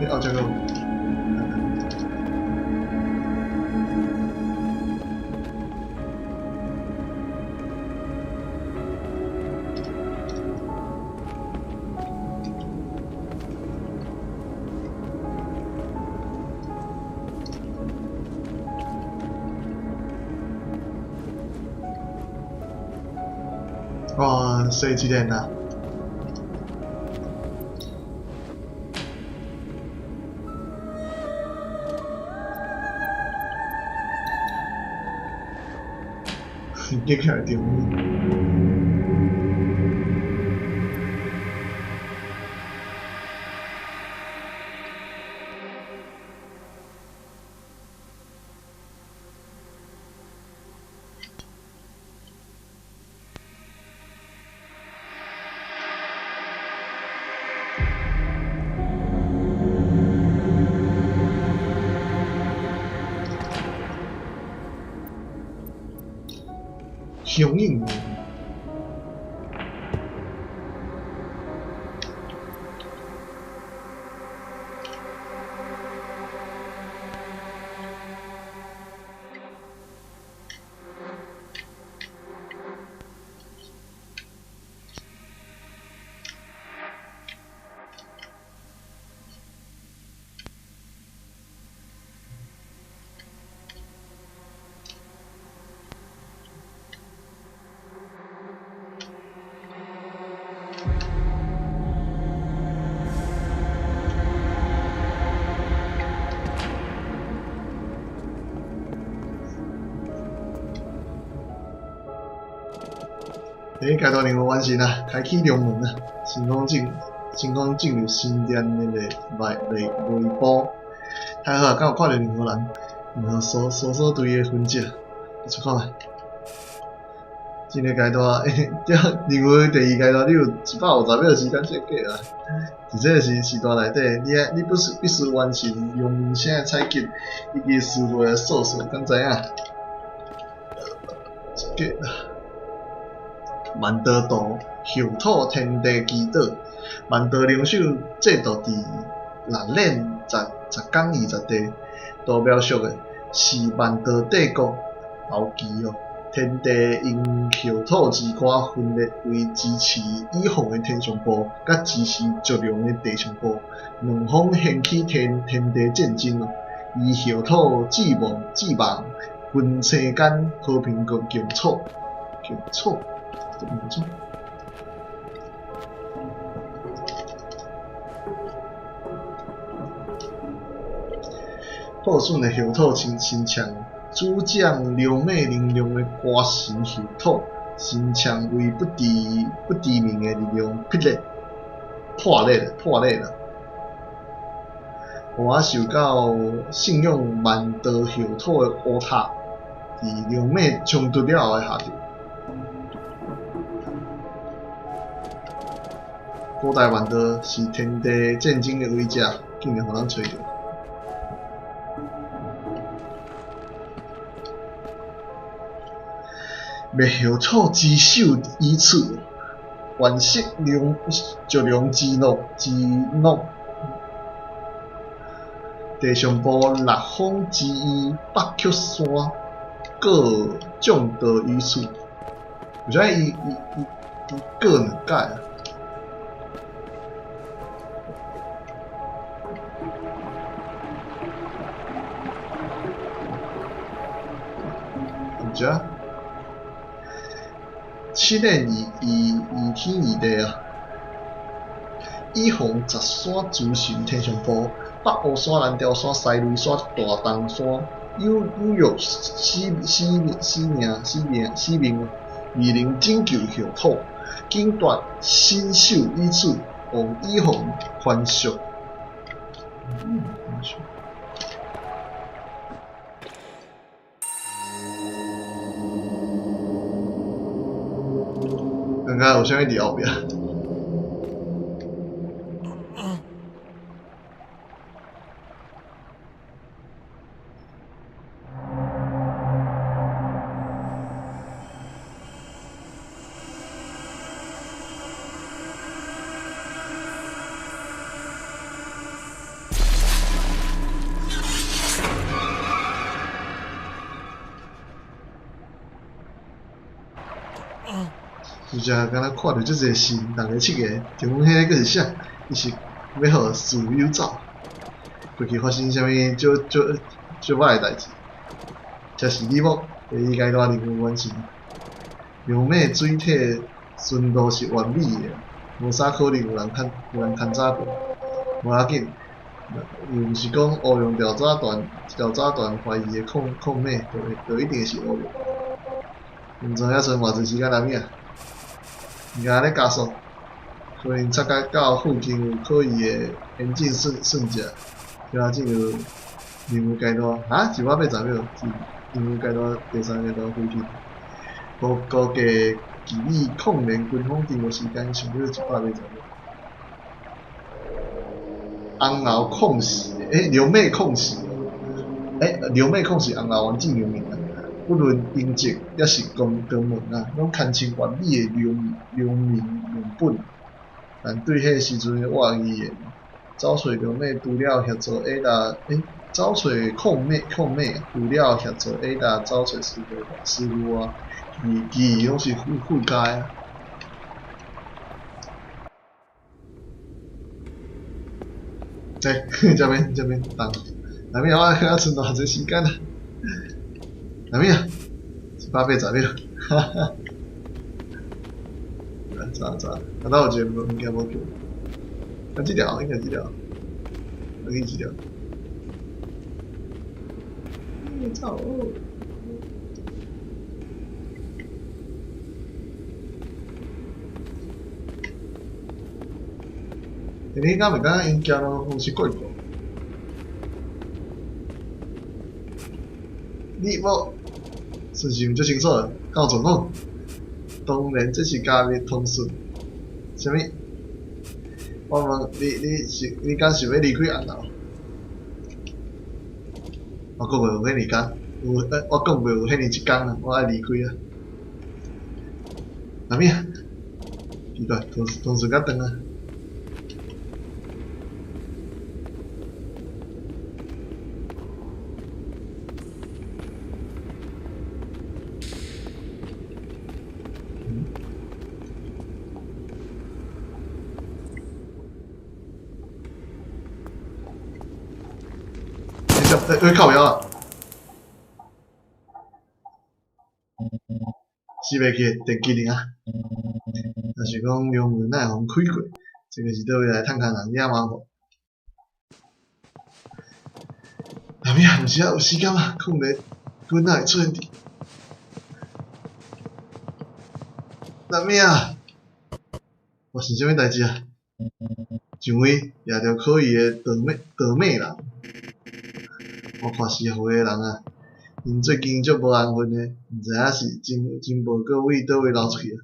欸，後這個。哇，洗一个啦！激起來著。雄鷹。第一階段任務完成啦，開啟龍門啦，成功進入神殿的內內部。太好啊，敢有看著任何人，任何搜索隊的痕跡，出看覓。這个階段，這任務第二階段，你有150秒時間設計啊。佇這個時段內底，你必須完成龍門聲的採集，以及詞彙的搜索，敢知影？這個。萬道道後土天地祈禱，萬道靈手制度佇六年十十工20地，圖描述的是萬道帝國後期哦，天地因後土之歌分裂為支持以鳳的天上部，佮支持石龍的地上部，兩方掀起天地戰爭哦。以後土志望群星間和平共處，共處。破損的後土親像主將流美能量的歌神後土，親像為不知名的力量劈裂、破裂了。予我受到信仰萬道後土的烏塔，佇流美衝突了後的下場。古代萬道是天地戰爭的威者，竟然予人揣著。滅後土之首以此，惋惜石龍之怒。地上部六方之一北曲山，各眾道於此。為啥伊過兩擺啊？毋是啊，七年二天二地啊，以防十山諸神天上部，北烏山、南牢山、西雷山、大東山，有欲死命，未能拯救後土，緊奪神首以此，望以防寬恕。感覺有啥物佇後壁？有只敢若看著足濟神，逐个七个，請問彼个閣是啥？伊是欲予事誘走？過去發生啥物足足足歹的代誌？這是你某第二階段任務完成。龍馬水體純度是完美的，無啥可能有人牽早過。無要緊，又毋是講烏龍調查團懷疑的礦礦馬，就一定是烏龍。毋知影剩偌濟時間來命？應該咧加速，可能察覺到附近有可疑的煙燼瞬者，就進入任務階段。哈？180秒，任務階段第三階段附近。估計距離抗聯軍方登陸時間尚有180秒。紅樓礦是，龍馬礦是，龍馬礦是紅樓王進有名啊。不論英籍抑是肛門啊，攏堪稱完美的流民樣本。但對彼時陣我而言，走揣龍馬除了協助下達，走揣礦馬除了協助下達走揣師傅外，其餘攏是附加的。這邊等，那邊我還剩偌濟時間啊？那邊啊，180秒，哈哈。來，走，啊，哪有一個物件無叫？啊，這條應該這條，我去這條。走。你敢會感覺𪜶行路方式怪怪？你某順序毋足清楚，敢有狀況？當然這是加密通訊。啥物？我問你，你敢是欲離開紅樓？我講袂有彼爾工，我講袂有彼爾一工啊，我愛離開啊。啥物啊？奇怪，通訊較長啊。靠腰啊！死袂去，電擊爾。若是講龍門哪會予開過？這個是佗位來探勘人惹麻煩？阿咪啊，毋是啊，有時間嗎？空咧，阮哪會出現佇？阿咪啊，發生啥物代誌啊？一位掠著可疑的盜馬人。我看是協會的人啊，𪜶最近足無安分的，毋知影是情報閣為佗位流出去啊。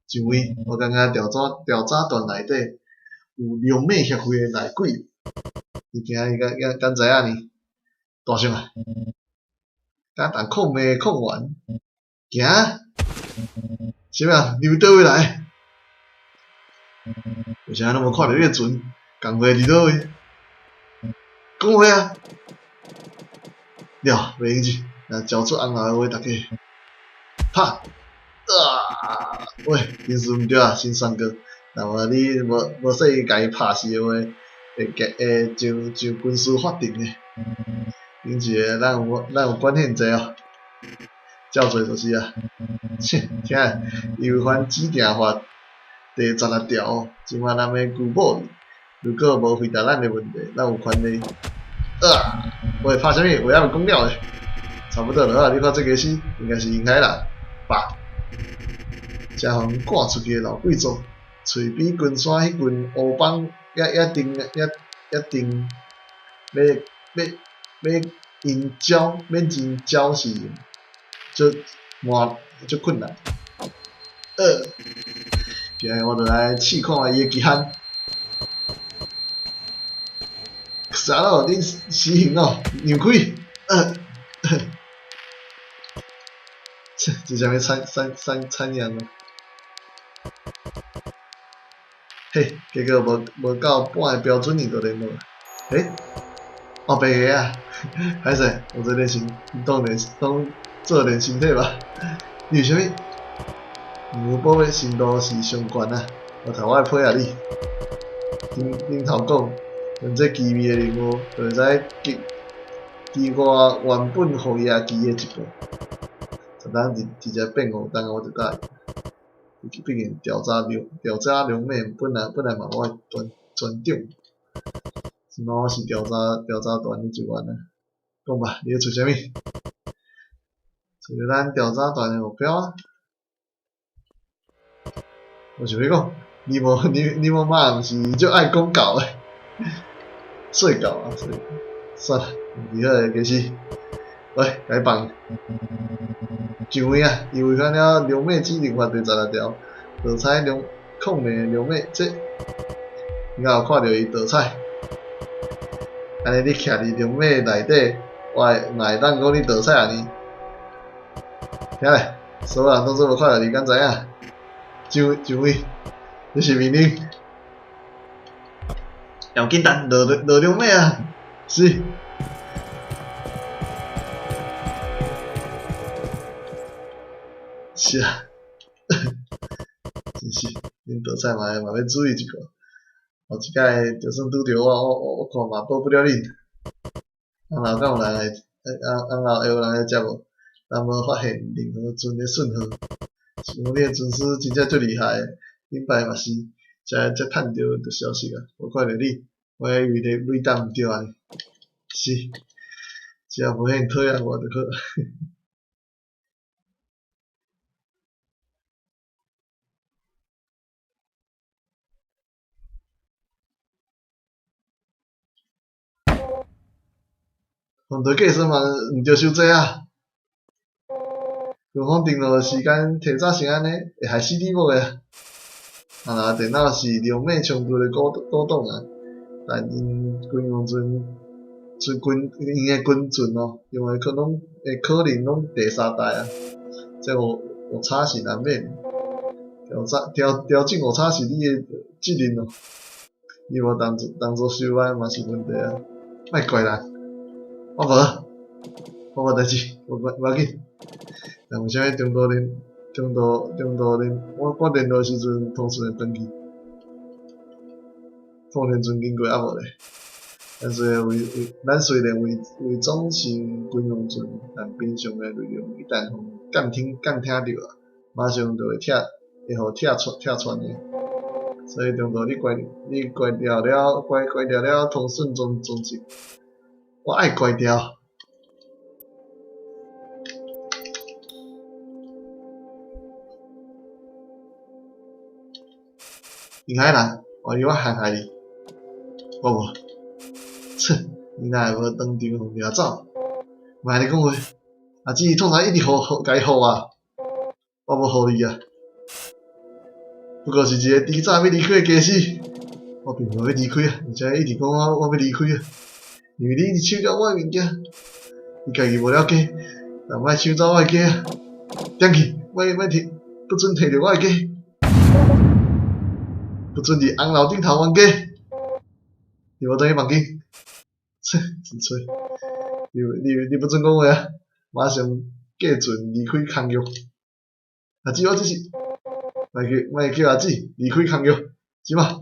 一位，我感覺調查團內底有龍馬協會的內鬼，伊驚伊敢知影呢？大聲啊！敢當礦馬礦員，行！啥物啊？你們佗位來？為啥攏無看著你的船？共會佇佗位？講話啊！了，袂用子，若交出紅樓的話，大家拍啊！喂，人事毋對啊，先宣告。若無你無細心共伊拍死的話，會上軍事法庭的。顶一个咱有關限制哦，照做就是啊。切，聽，伊違反指定法第16條，這擺咱欲拘捕伊。如果無回答咱的問題，咱有權利。啊！喂，拍啥物？話猶未講了咧，差不多就好。你看這家死，應該是應該啦，吧？才予阮趕出去的老貴族，揣比群山彼群烏幫猶定欲𪜶招，欲𪜶招是足困難。今日我就來試看覓伊的極限。啥咯？恁死刑咯！讓開！切，這啥物慘慘慘慘樣啊！嘿，結果無無到半个標準伊就聯絡。欸？哦，白个啊！歹勢，我這練身當練當做練身體吧。你有啥物？牛保的程度是上懸啊！我頭我會配合你。頂頂頭講，阮這機密的任務，就會使擊擊我原本予伊記的一半。十當直直接變5當，我就答應。畢竟調查龍調查龍尾本來本來嘛，我的專專長。這擺我是調查調查團的一員啊。講吧，你咧做啥物？做咱調查團的目標啊！我想欲講，你無你你無媽毋是足愛講教的，說教啊，說算了，毋好開始。喂，共伊放。上位啊，伊違反了龍尾指令法第十六條，盜採龍礦內的龍尾，這你敢有看著伊盜採？按呢你徛佇龍尾內底，我會嘛會當講你盜採按呢？聽咧，所有人攏總無看著你，敢知影？上上位，這是命令。要緊等落落龍尾啊！是。是啊，真是，恁盜採嘛嘛欲注意一下。後一擺就算拄著我，我我我看嘛保不了恁。翁後敢有人會，翁後會有人會接無？人無發現任何船的訊號，是講你的船師真正足厲害的，頂擺嘛是才才趁著就消失啊，無看著你，我還以為你雷達毋對啊呢。是，只要無遐爾討厭我就好。犯罪計算嘛毋著傷濟啊！軍方登錄的時間提早成按呢，會害死你某的啊！啊，若電腦是龍尾充足的古古董啊，但𪜶軍用船船軍𪜶的軍船哦，用的可攏會可能攏第三代啊，這誤誤差是難免。調查調調整誤差是你的責任哦，你無當作當作收啊嘛是問題啊，莫怪人。我無，我無代誌，無無要緊。但為啥物中途聯中途中途聯我我聯絡時陣通訊會斷去？放電船經過猶無咧？咱雖然偽偽，咱雖然偽偽裝成軍用船，但平常的內容一旦予監聽監聽著啊，馬上就會拆，會予拆穿拆穿的。所以中途你關你關掉了，關關掉了通訊裝裝置。我愛關掉。你海人，我以為我陷害你，我無。切，你哪會無當場予掠走？莫按呢講話，阿姊通常一直唬唬共伊唬啊，我無唬你啊。不過是一个提早欲離開的家私，我並無欲離開啊，而且一直講我我欲離開啊，因為你一直搶走我的物件，你家己無了解，但莫搶走我的家啊！踮去，莫莫提，不准提著我的家，不准佇紅樓頂頭冤家，你無轉去房間，切，真衰！你你你不准講話啊！馬上駕船離開空域。阿姊，我這是，莫叫莫叫阿姊離開空域，這馬，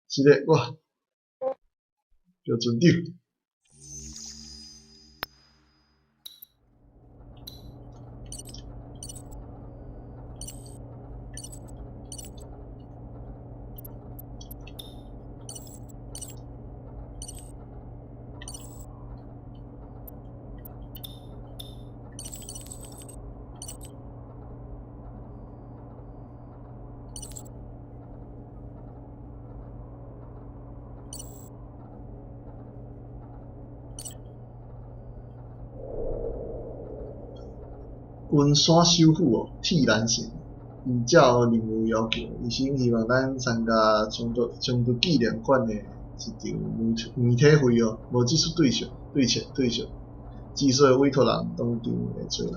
是的，我叫船長。雲山首府哦，鐵蘭城。依照任務要求，醫生希望咱參加衝突衝突紀念館的一場媒媒體會哦，無指出對象、對策、對象，之所以委託人當場會揣人。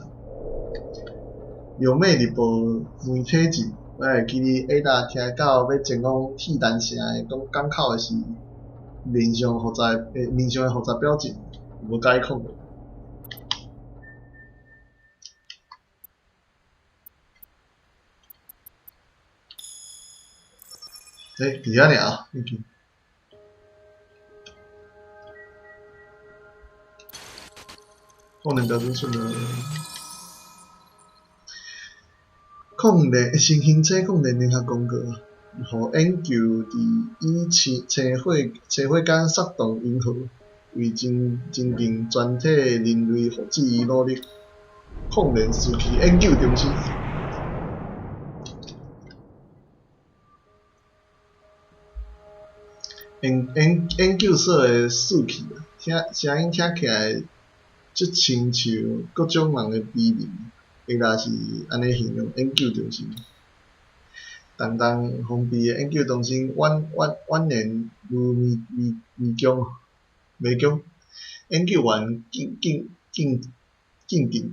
龍馬日報媒體站，我會記得下晝聽到欲前往鐵蘭城的港港口的時，面上複雜的面上的複雜表情，無解講。欸，佇遐爾啊，已經。控電標準出了。控電新興車控電聯合公告，予研究佇以星星火星火間策動銀河，為增增進全體人類福祉努力。控電時期研究中心。研研研究所的士氣啊，聽聲音聽起來足親像各種人的悲鳴，伊若是按呢形容研究中心。重重封閉的研究中心，蜿蜿蜿蜒如迷迷迷宮迷宮。研究員緊緊緊緊緊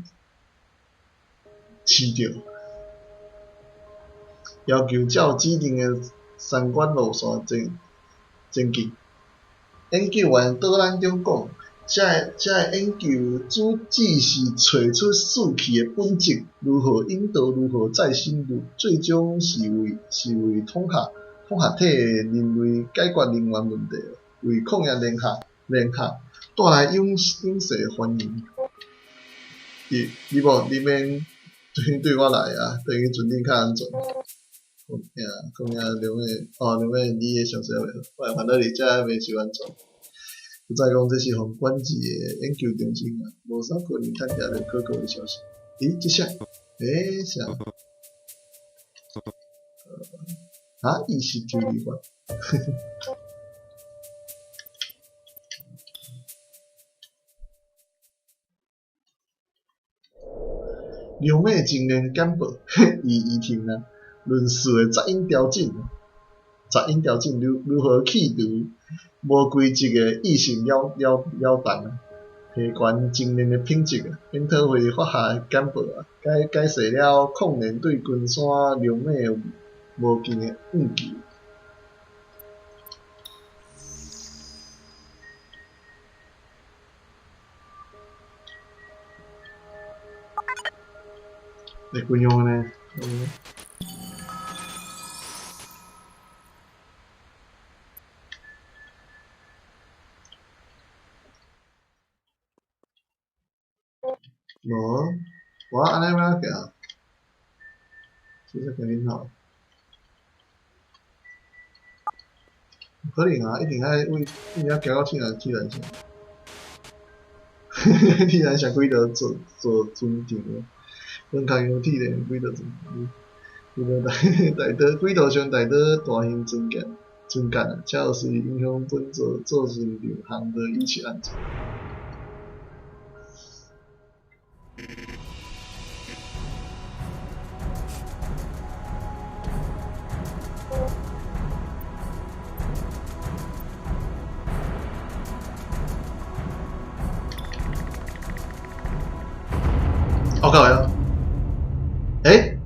飼著，要求照指定的參觀路線前前進。研究員導覽中講，這个這个研究主旨是揣出士氣的本質，如何引導，如何再深入，最終是為是為統合統合體的人類解決能源問題，為礦業聯合聯合帶來永永世繁榮。你你無你免對對我來啊，等於船頂較安全。講啥講啥兩个哦，兩个你的詳細袂好，我會煩惱佇遮袂受安全。不再講這是予管制的研究中心啊，無啥可能趁著可靠的消息。咦，這啥？欸，啥？啊，意識推理法。龍馬精煉簡報，伊伊聽啊，論述的雜音調整，雜音調整如如何去除無規則的異性擾擾擾動啊，提懸精煉的品質啊，研討會發下的簡報啊，解解釋了礦練對群山龍馬無盡的欲求。會軍用呢？嗯。無，我按呢欲怎行？這才行恁頭。有可能啊，一定愛為，一定愛行到鐵蘭鐵蘭城。鐵蘭城軌道做做船場，分開用鐵鏈軌道船，軌道大大島軌道上大島大型船艦船艦啊，車有時影響本座造船廠航道以及安全。哦，到位啊！欸，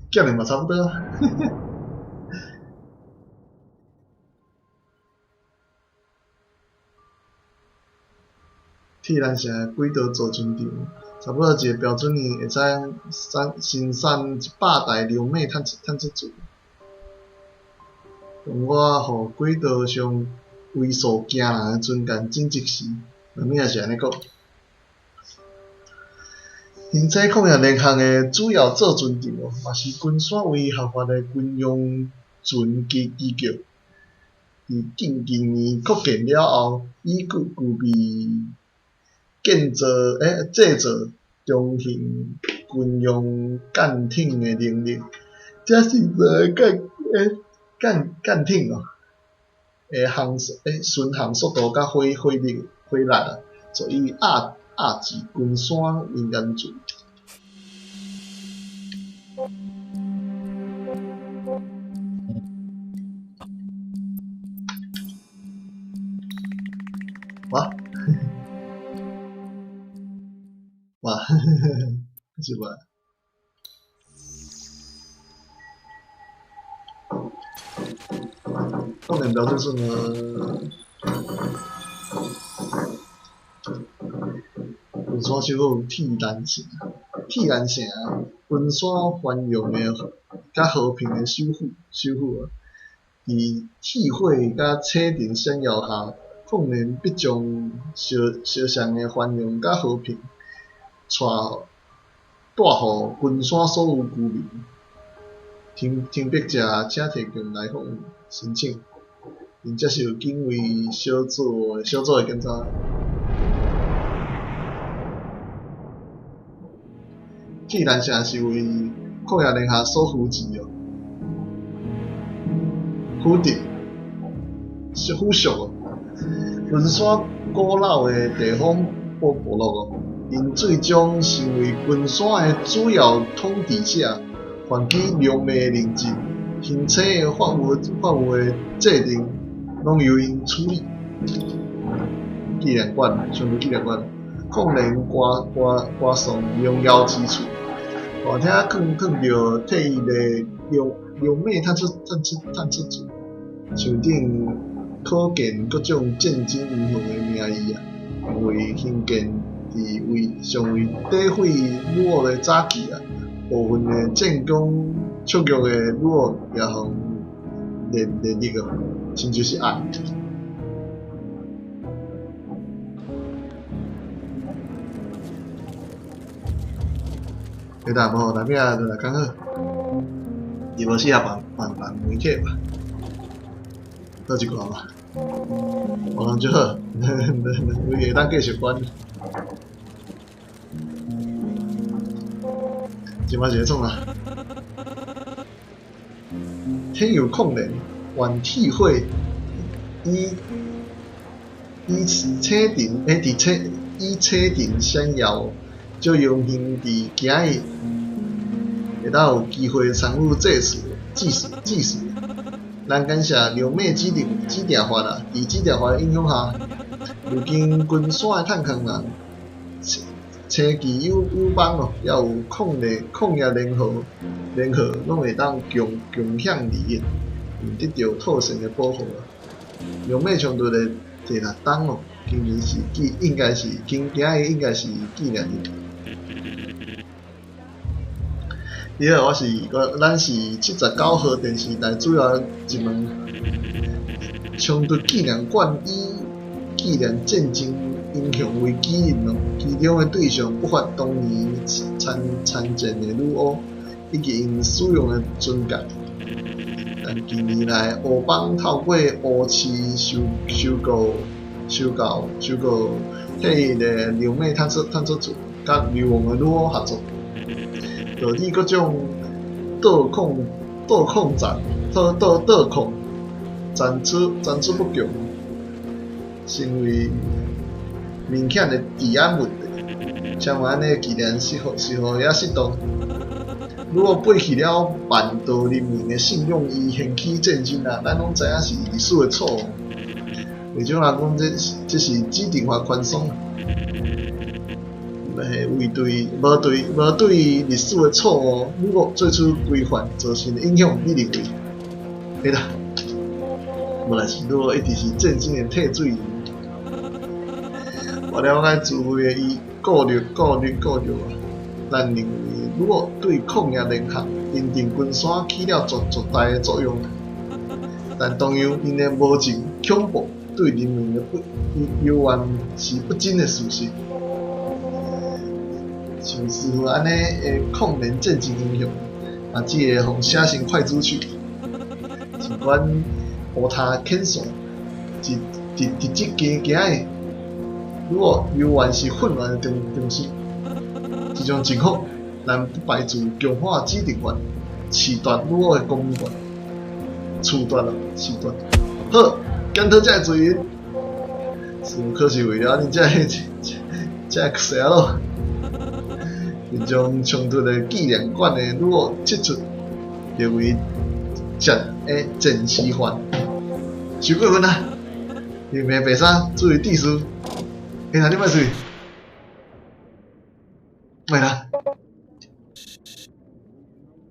這樣嘛差不多啊。鐵蘭城的軌道造船廠，差不多一个標準的會使產生產100台龍馬探測探測船。當我予軌道上為數驚人的船艦緊急時，啥物也是按呢講。行車礦業聯合的主要造船廠哦，嘛是群山唯一合法的軍用船機機構。佇近幾年擴建了後，已具具備建造欸製造中型軍用艦艇的能力。這新造的艦欸艦艦艇哦，的航速欸巡航速度佮火火力火力啊，足以壓壓制群山民間船。哇！哇！失败。重点标志是呢？文山首府铁兰城，铁兰城，文山繁荣的、佮和平的首府，首府啊！伫铁火佮车阵闪耀下，抗联必将相相像的繁荣佮和平，带予群山所有居民。听听笔者，请提供来访申请，并接受警卫小组的检查。铁兰城是为旷野联合所扶持哦，扶植是扶植哦。文山古老的地方部部落哦，𪜶最终成为群山的主要统治者。犯起龙马认证，行车的法务的制定，拢由𪜶处理。纪念馆，上古纪念馆，抗联歌歌歌颂荣耀之处。大厅囥著退役的龙龙马探测组，树顶可见各种战争英雄的名义啊，为兴建伫位尚未捣毁女巫的早期啊。部分的战功卓越的女巫也予列列入哦，亲像是爱。你大无内壁就来讲好，伊无适合办办办媒体吧？倒一寡吧，无人就好，两位会当继续关。这摆是咧创啥？天有旷联，愿铁火以以车阵，伫车以车阵闪耀，足荣幸伫今日会当有机会参与祭祀、祭祀、祭祀。咱感谢龙马指定法啊，伫指定法的影响下，如今群山的探空人。星期友邦哦，犹有旷野联合，拢会当共享利益，并得到妥善的保护啊。龙马冲突的第六冬哦，今年是纪，应该是今今日应该是纪念日。你好，我是我，咱是79号电视台主要一门冲突纪念馆以纪念战争英雄为己任哦，其中的对象不乏当年参战的女巫，以及𪜶使用的军械。但近年来，乌邦透过乌市收购退役的龙马探测组，佮流亡的女巫合作，导致各种盗矿战、盗盗盗矿层出不穷，成为明显的治安问题。像按呢，既然是予也适当。如果背弃了万道人民的信仰，伊掀起战争啊，咱拢知影是历史的错误。会长人讲这是指定法宽松，为对无对无对历史的错误，如果做出规范造成的影响，你认为？对啦，无来是如果一直是战争的替罪人。我了解自费的伊顾虑啊，咱认为如果对旷野联合平定群山起了绝绝大的作用，但同样𪜶的无情恐怖对人民的不犹原是不争的事实。像似乎按呢的抗联战争英雄，嘛只会予写成筷子手，尽管乌塔牵线，伫伫伫这间行的，如果犹原是混乱的中心，这种情况，咱不排除强化指定权，褫夺女巫的公民权，褫夺了，褫夺。好，检讨这个罪人，是有可是为了恁这个这个啥咯？并将冲突的纪念馆的女巫撤出，列为战时犯。伤过分啊！林明白衫，注意秩序。彼達，你莫出去，莫啦！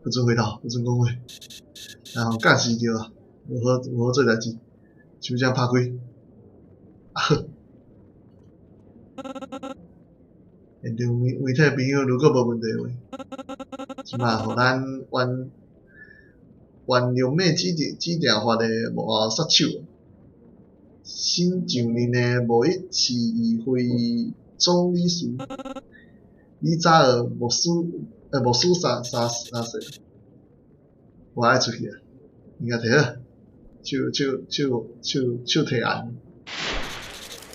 不准回頭，不准講話，然後教示著啊，無好做代誌，手這樣拍開，啊好。現場媒體朋友如果無問題的話，這擺予咱原原龍馬指定法的幕後殺手，新上任的貿易市議會總理事李扎爾莫斯三世，我愛出去啊！應該摕好，手手手手手提紅，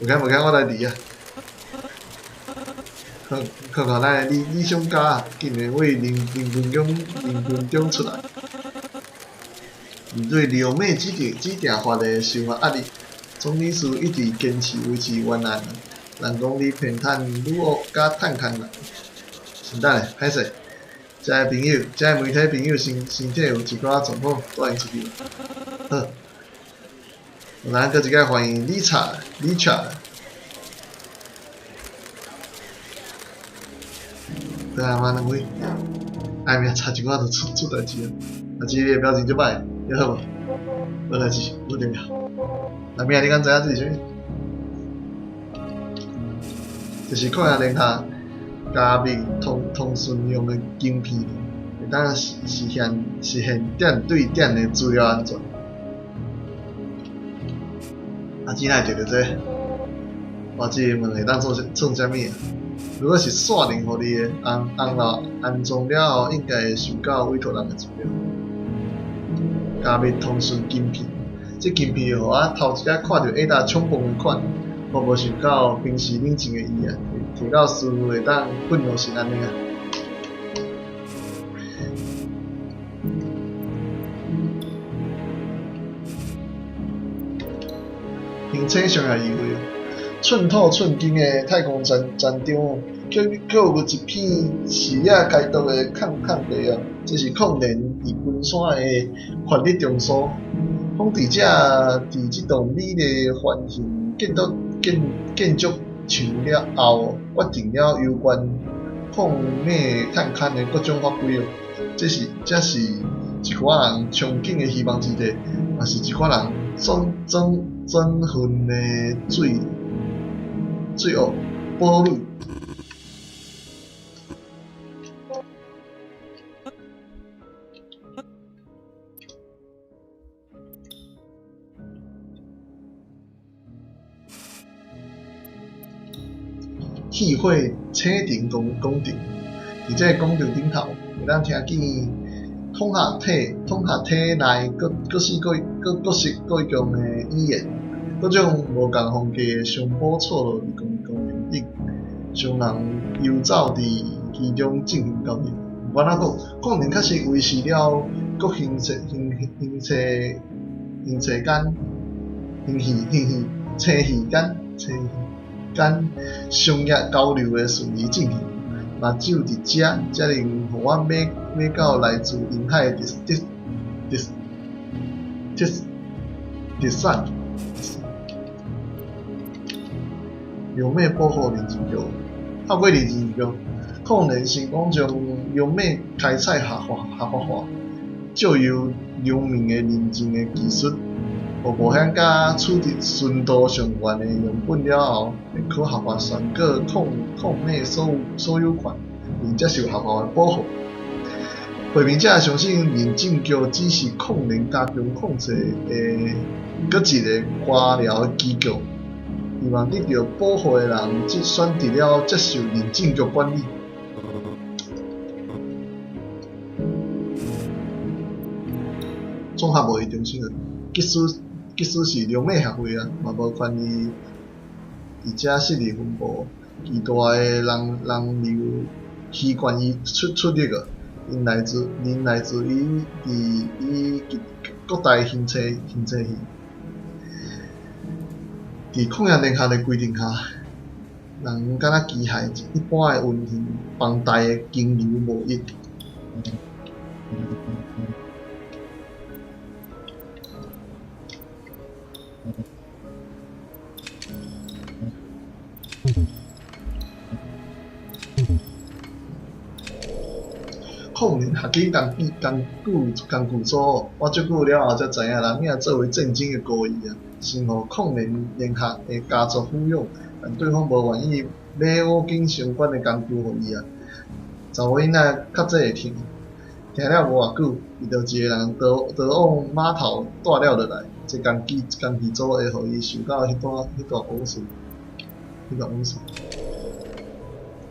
無驚無驚，我來佇啊！看看看咱的理想家竟然為人群中出來，面對流馬指定法的司法壓力，總理事一直堅持維持原案。人講你偏袒女巫佮探勘人，先等下，歹勢，遮的朋友，遮的媒體朋友身體有一寡狀況，帶𪜶出去。好，咱閣一擺歡迎理查，理查。對啊，媽兩位，哎命，差一寡就出代誌啊！啊，這个表情足歹，你好無？無代誌，無重要。來命，你敢知影這是啥物？這是曠野聯合加密通訊用的晶片，會當實現點對點的資料安全。啊，這哪會摕著這個？我這個問會當創啥物啊？如果是線連予你的，紅紅老安裝了後，應該會收到委託人的資料。加密通訊晶片，這晶片予我頭一擺看著 Ada 衝鋒的款，我無想到平時冷靜的伊啊，提到師傅會當憤怒成按呢啊！行星商業議會，寸土寸金的太空船船長，閣有一片視野開拓的空地哦。這是礦聯佇群山的權力中樞。統治者佇這棟美麗環形建築牆了後，決定了有關礦脈探勘的各種法規哦。這是一寡人憧憬的希望之地，也是一寡人憎恨的罪惡堡壘。汽火车顶广场，佇這个廣場頂頭，會當聽見統合體內各式各樣的語言，各種無仝風格的商鋪錯落佇公園頂，商人遊走佇其中進行交易。毋管怎講，可能確實維持了各星際星際星際間星系星系星系間星系間商業交流的順利進行。嘛只有佇遮，才能予我買到來自銀海的特產。龍馬保護認證局，透過認證局，礦聯成功將龍馬開採合法化，借由良民的認證的技術，予冒險家取得純度上懸的樣本了後，便可合法宣告礦脈所有權，並接受合法的保護。批評者相信認證局只是礦聯加強控制的閣一个官僚機構，希望得到保護的人則選擇了接受認證局管理。綜合貿易中心啊，即使是龍馬協會啊，嘛無權利佇遮設立分部。巨大的人流習慣伊出入啊，𪜶來自於佇伊各大行星系。佇曠野聯合的規定下，人敢若機械一般的運行龐大的金流貿易。控连合金工具工具工具组，我足久了后才知影，人影作为战争的孤儿啊，先予控连联合的家族抚养，但对方无愿意买乌金相关的工具予伊啊。查某囡仔较济会疼，疼了无偌久，伊就一个人逃逃往码头蹛了落来。这工具工具组会予伊受到彼段彼段往事，彼段往事。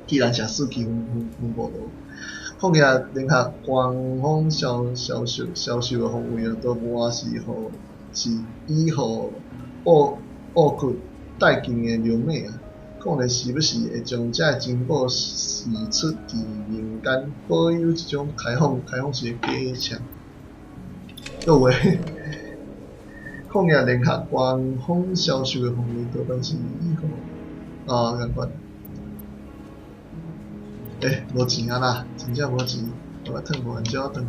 既然是四期分分分布图，控起来联合官方销销售销售的方位啊，多半是予是以予奥奥克带进的流美啊。可能时不时会将这个情报释出伫民间，保有一种开放开放式的假象。各位，控起来联合官方销售的方位多半是以予啊，仝款。欸，无钱啊啦，真正无钱，我来褪无按照转。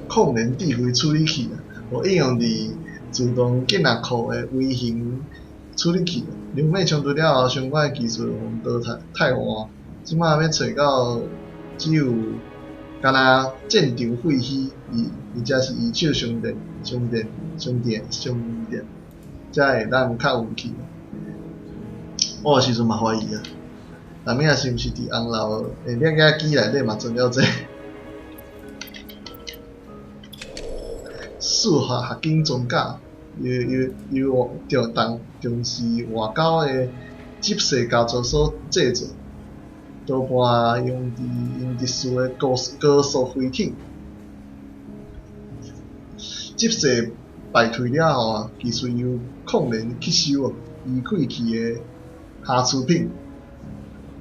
控连智慧处理器啊，有应用伫自动建纳库的微型处理器。流媒冲突了后，相关的技术予淘汰汰换，这马欲揣到只有干焦战场废墟，而而且是二手商店、商店、商店、商店，才会当较运气。我有时阵嘛怀疑啊，男仔是毋是伫红楼的摄影机内底嘛装了这个？数学合金装甲，由由由重重重视外交的执事家族所制作，多半用伫𪜶特殊的高高速飞艇。执事败退了后啊，技术由控人吸收哦，伊废弃的瑕疵品，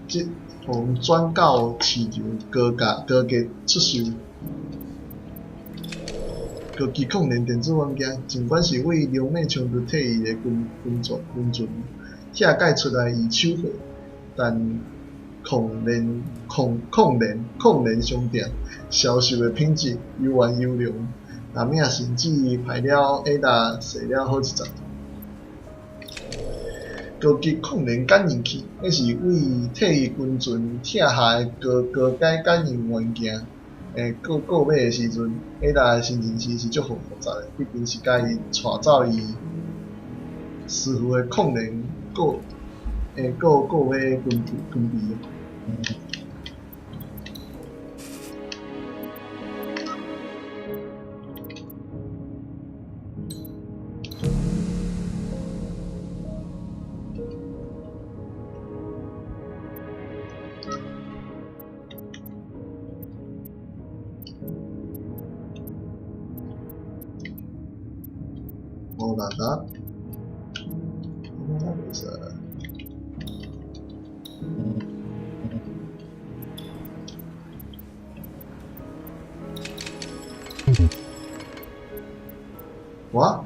即予转到市场高价高价出售。高级控连电子元件，尽管是为龙马冲突退役的军军船军船拆解出来二手货，但控连控控连控连商店销售的品质犹原优良，阿命甚至歹了下达踅了好一阵。高级控连感应器，那是为退役军船拆下的高高阶感应元件。购购买的时阵，下达的身份证是足复复杂的，毕竟是共伊带走伊师傅的控连购，购购买军军备。五六个，我袂使。我？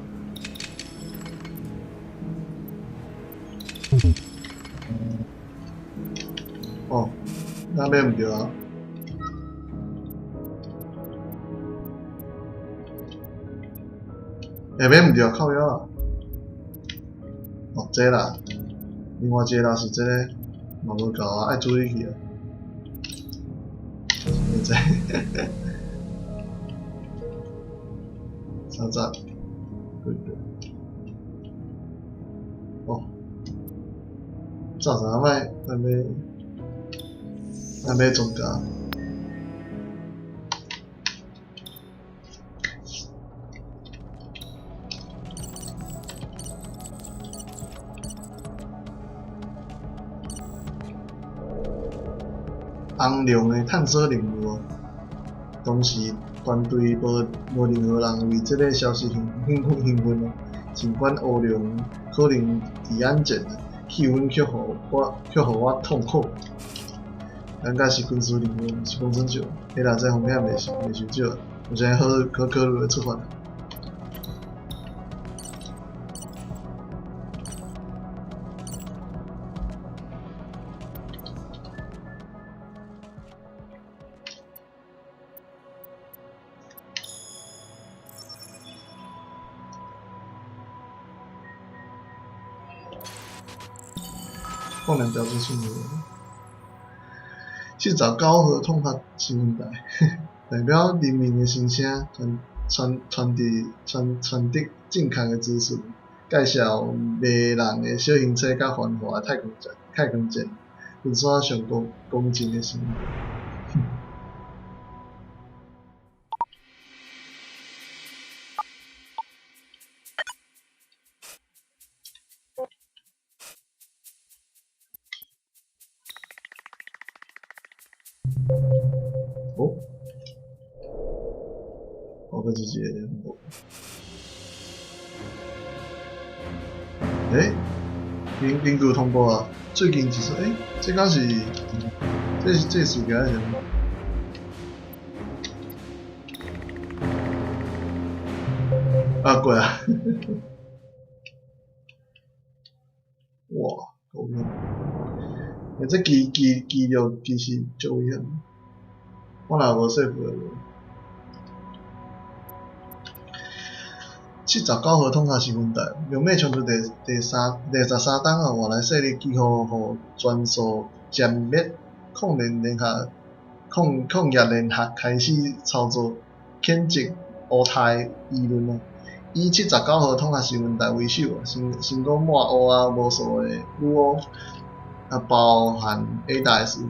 哦，那买毋著啊？欸，买毋著，靠腰啊！哦，这啦，另外一个啦是这个，嘛无够啊，爱注意去啊。这，30，对对。哦，早啥卖，爱买，爱买装甲。红龙的探索任务哦，当时团队无无任何人为这个消息兴兴奋兴奋哦。尽管乌龙可能伫眼前，气氛却予我却予我痛苦。咱敢是军事任务，毋是讲真少，彼若这方面袂袂伤少，有啥好可考虑的出发。抗联标志信号。79号统合新闻台，代表人民的心声，传传传递传传递正确的资讯，介绍迷人的小型车佮繁华的太空站，太空站，分享上公公正的新闻。哦，我阁一个，欸，根据通报啊，最近一次，欸，这敢是，这是这事件是啥物？啊，过啊！哇，够用！欸，这记记记录其实足危险。我若无说服的。79号统合新闻台，龙马冲出第第三第十三冬啊，外来势力几乎予全数歼灭。抗联联合抗抗日联合开始操作谴责乌台舆论啊，以七十九号统合新闻台为首啊，成成功抹乌啊无数的女巫啊，包含 A 大 S。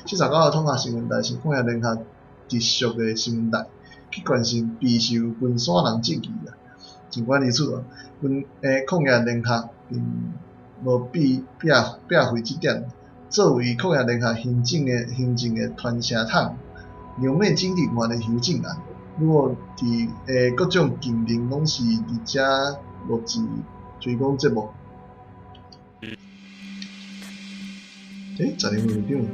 79号统合新闻台是抗日联合直属的新闻台，去关心备受军山人质疑啊。尽管如此啊，军抗日联合并无避摒摒废这点。作为抗日联合行政的传声筒，牛妹经历完的修正案，如果伫各种竞争拢是伫遮录制推广节目。欸，12分钟。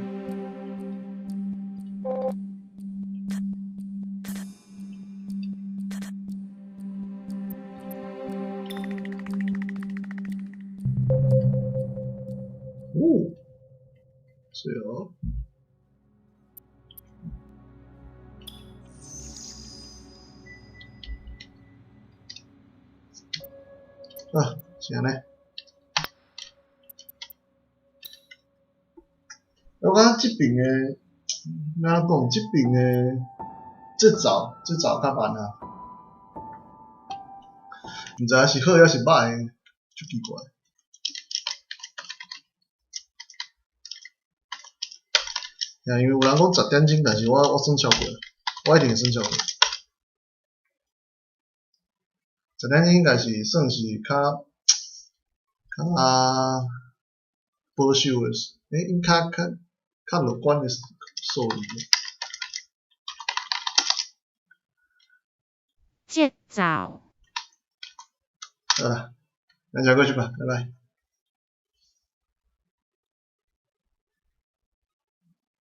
哦，是哦。啊，是按呢。我感觉这爿的，欲按怎讲？这爿的节奏较慢啊，毋知影是好抑是歹，足奇怪。因为有人讲10点钟，但是我算超过，我一定会算超过。十点钟应该是算是较较保守的，欸，应较较较乐观的数字。节奏。好啦，咱先过去吧，拜拜。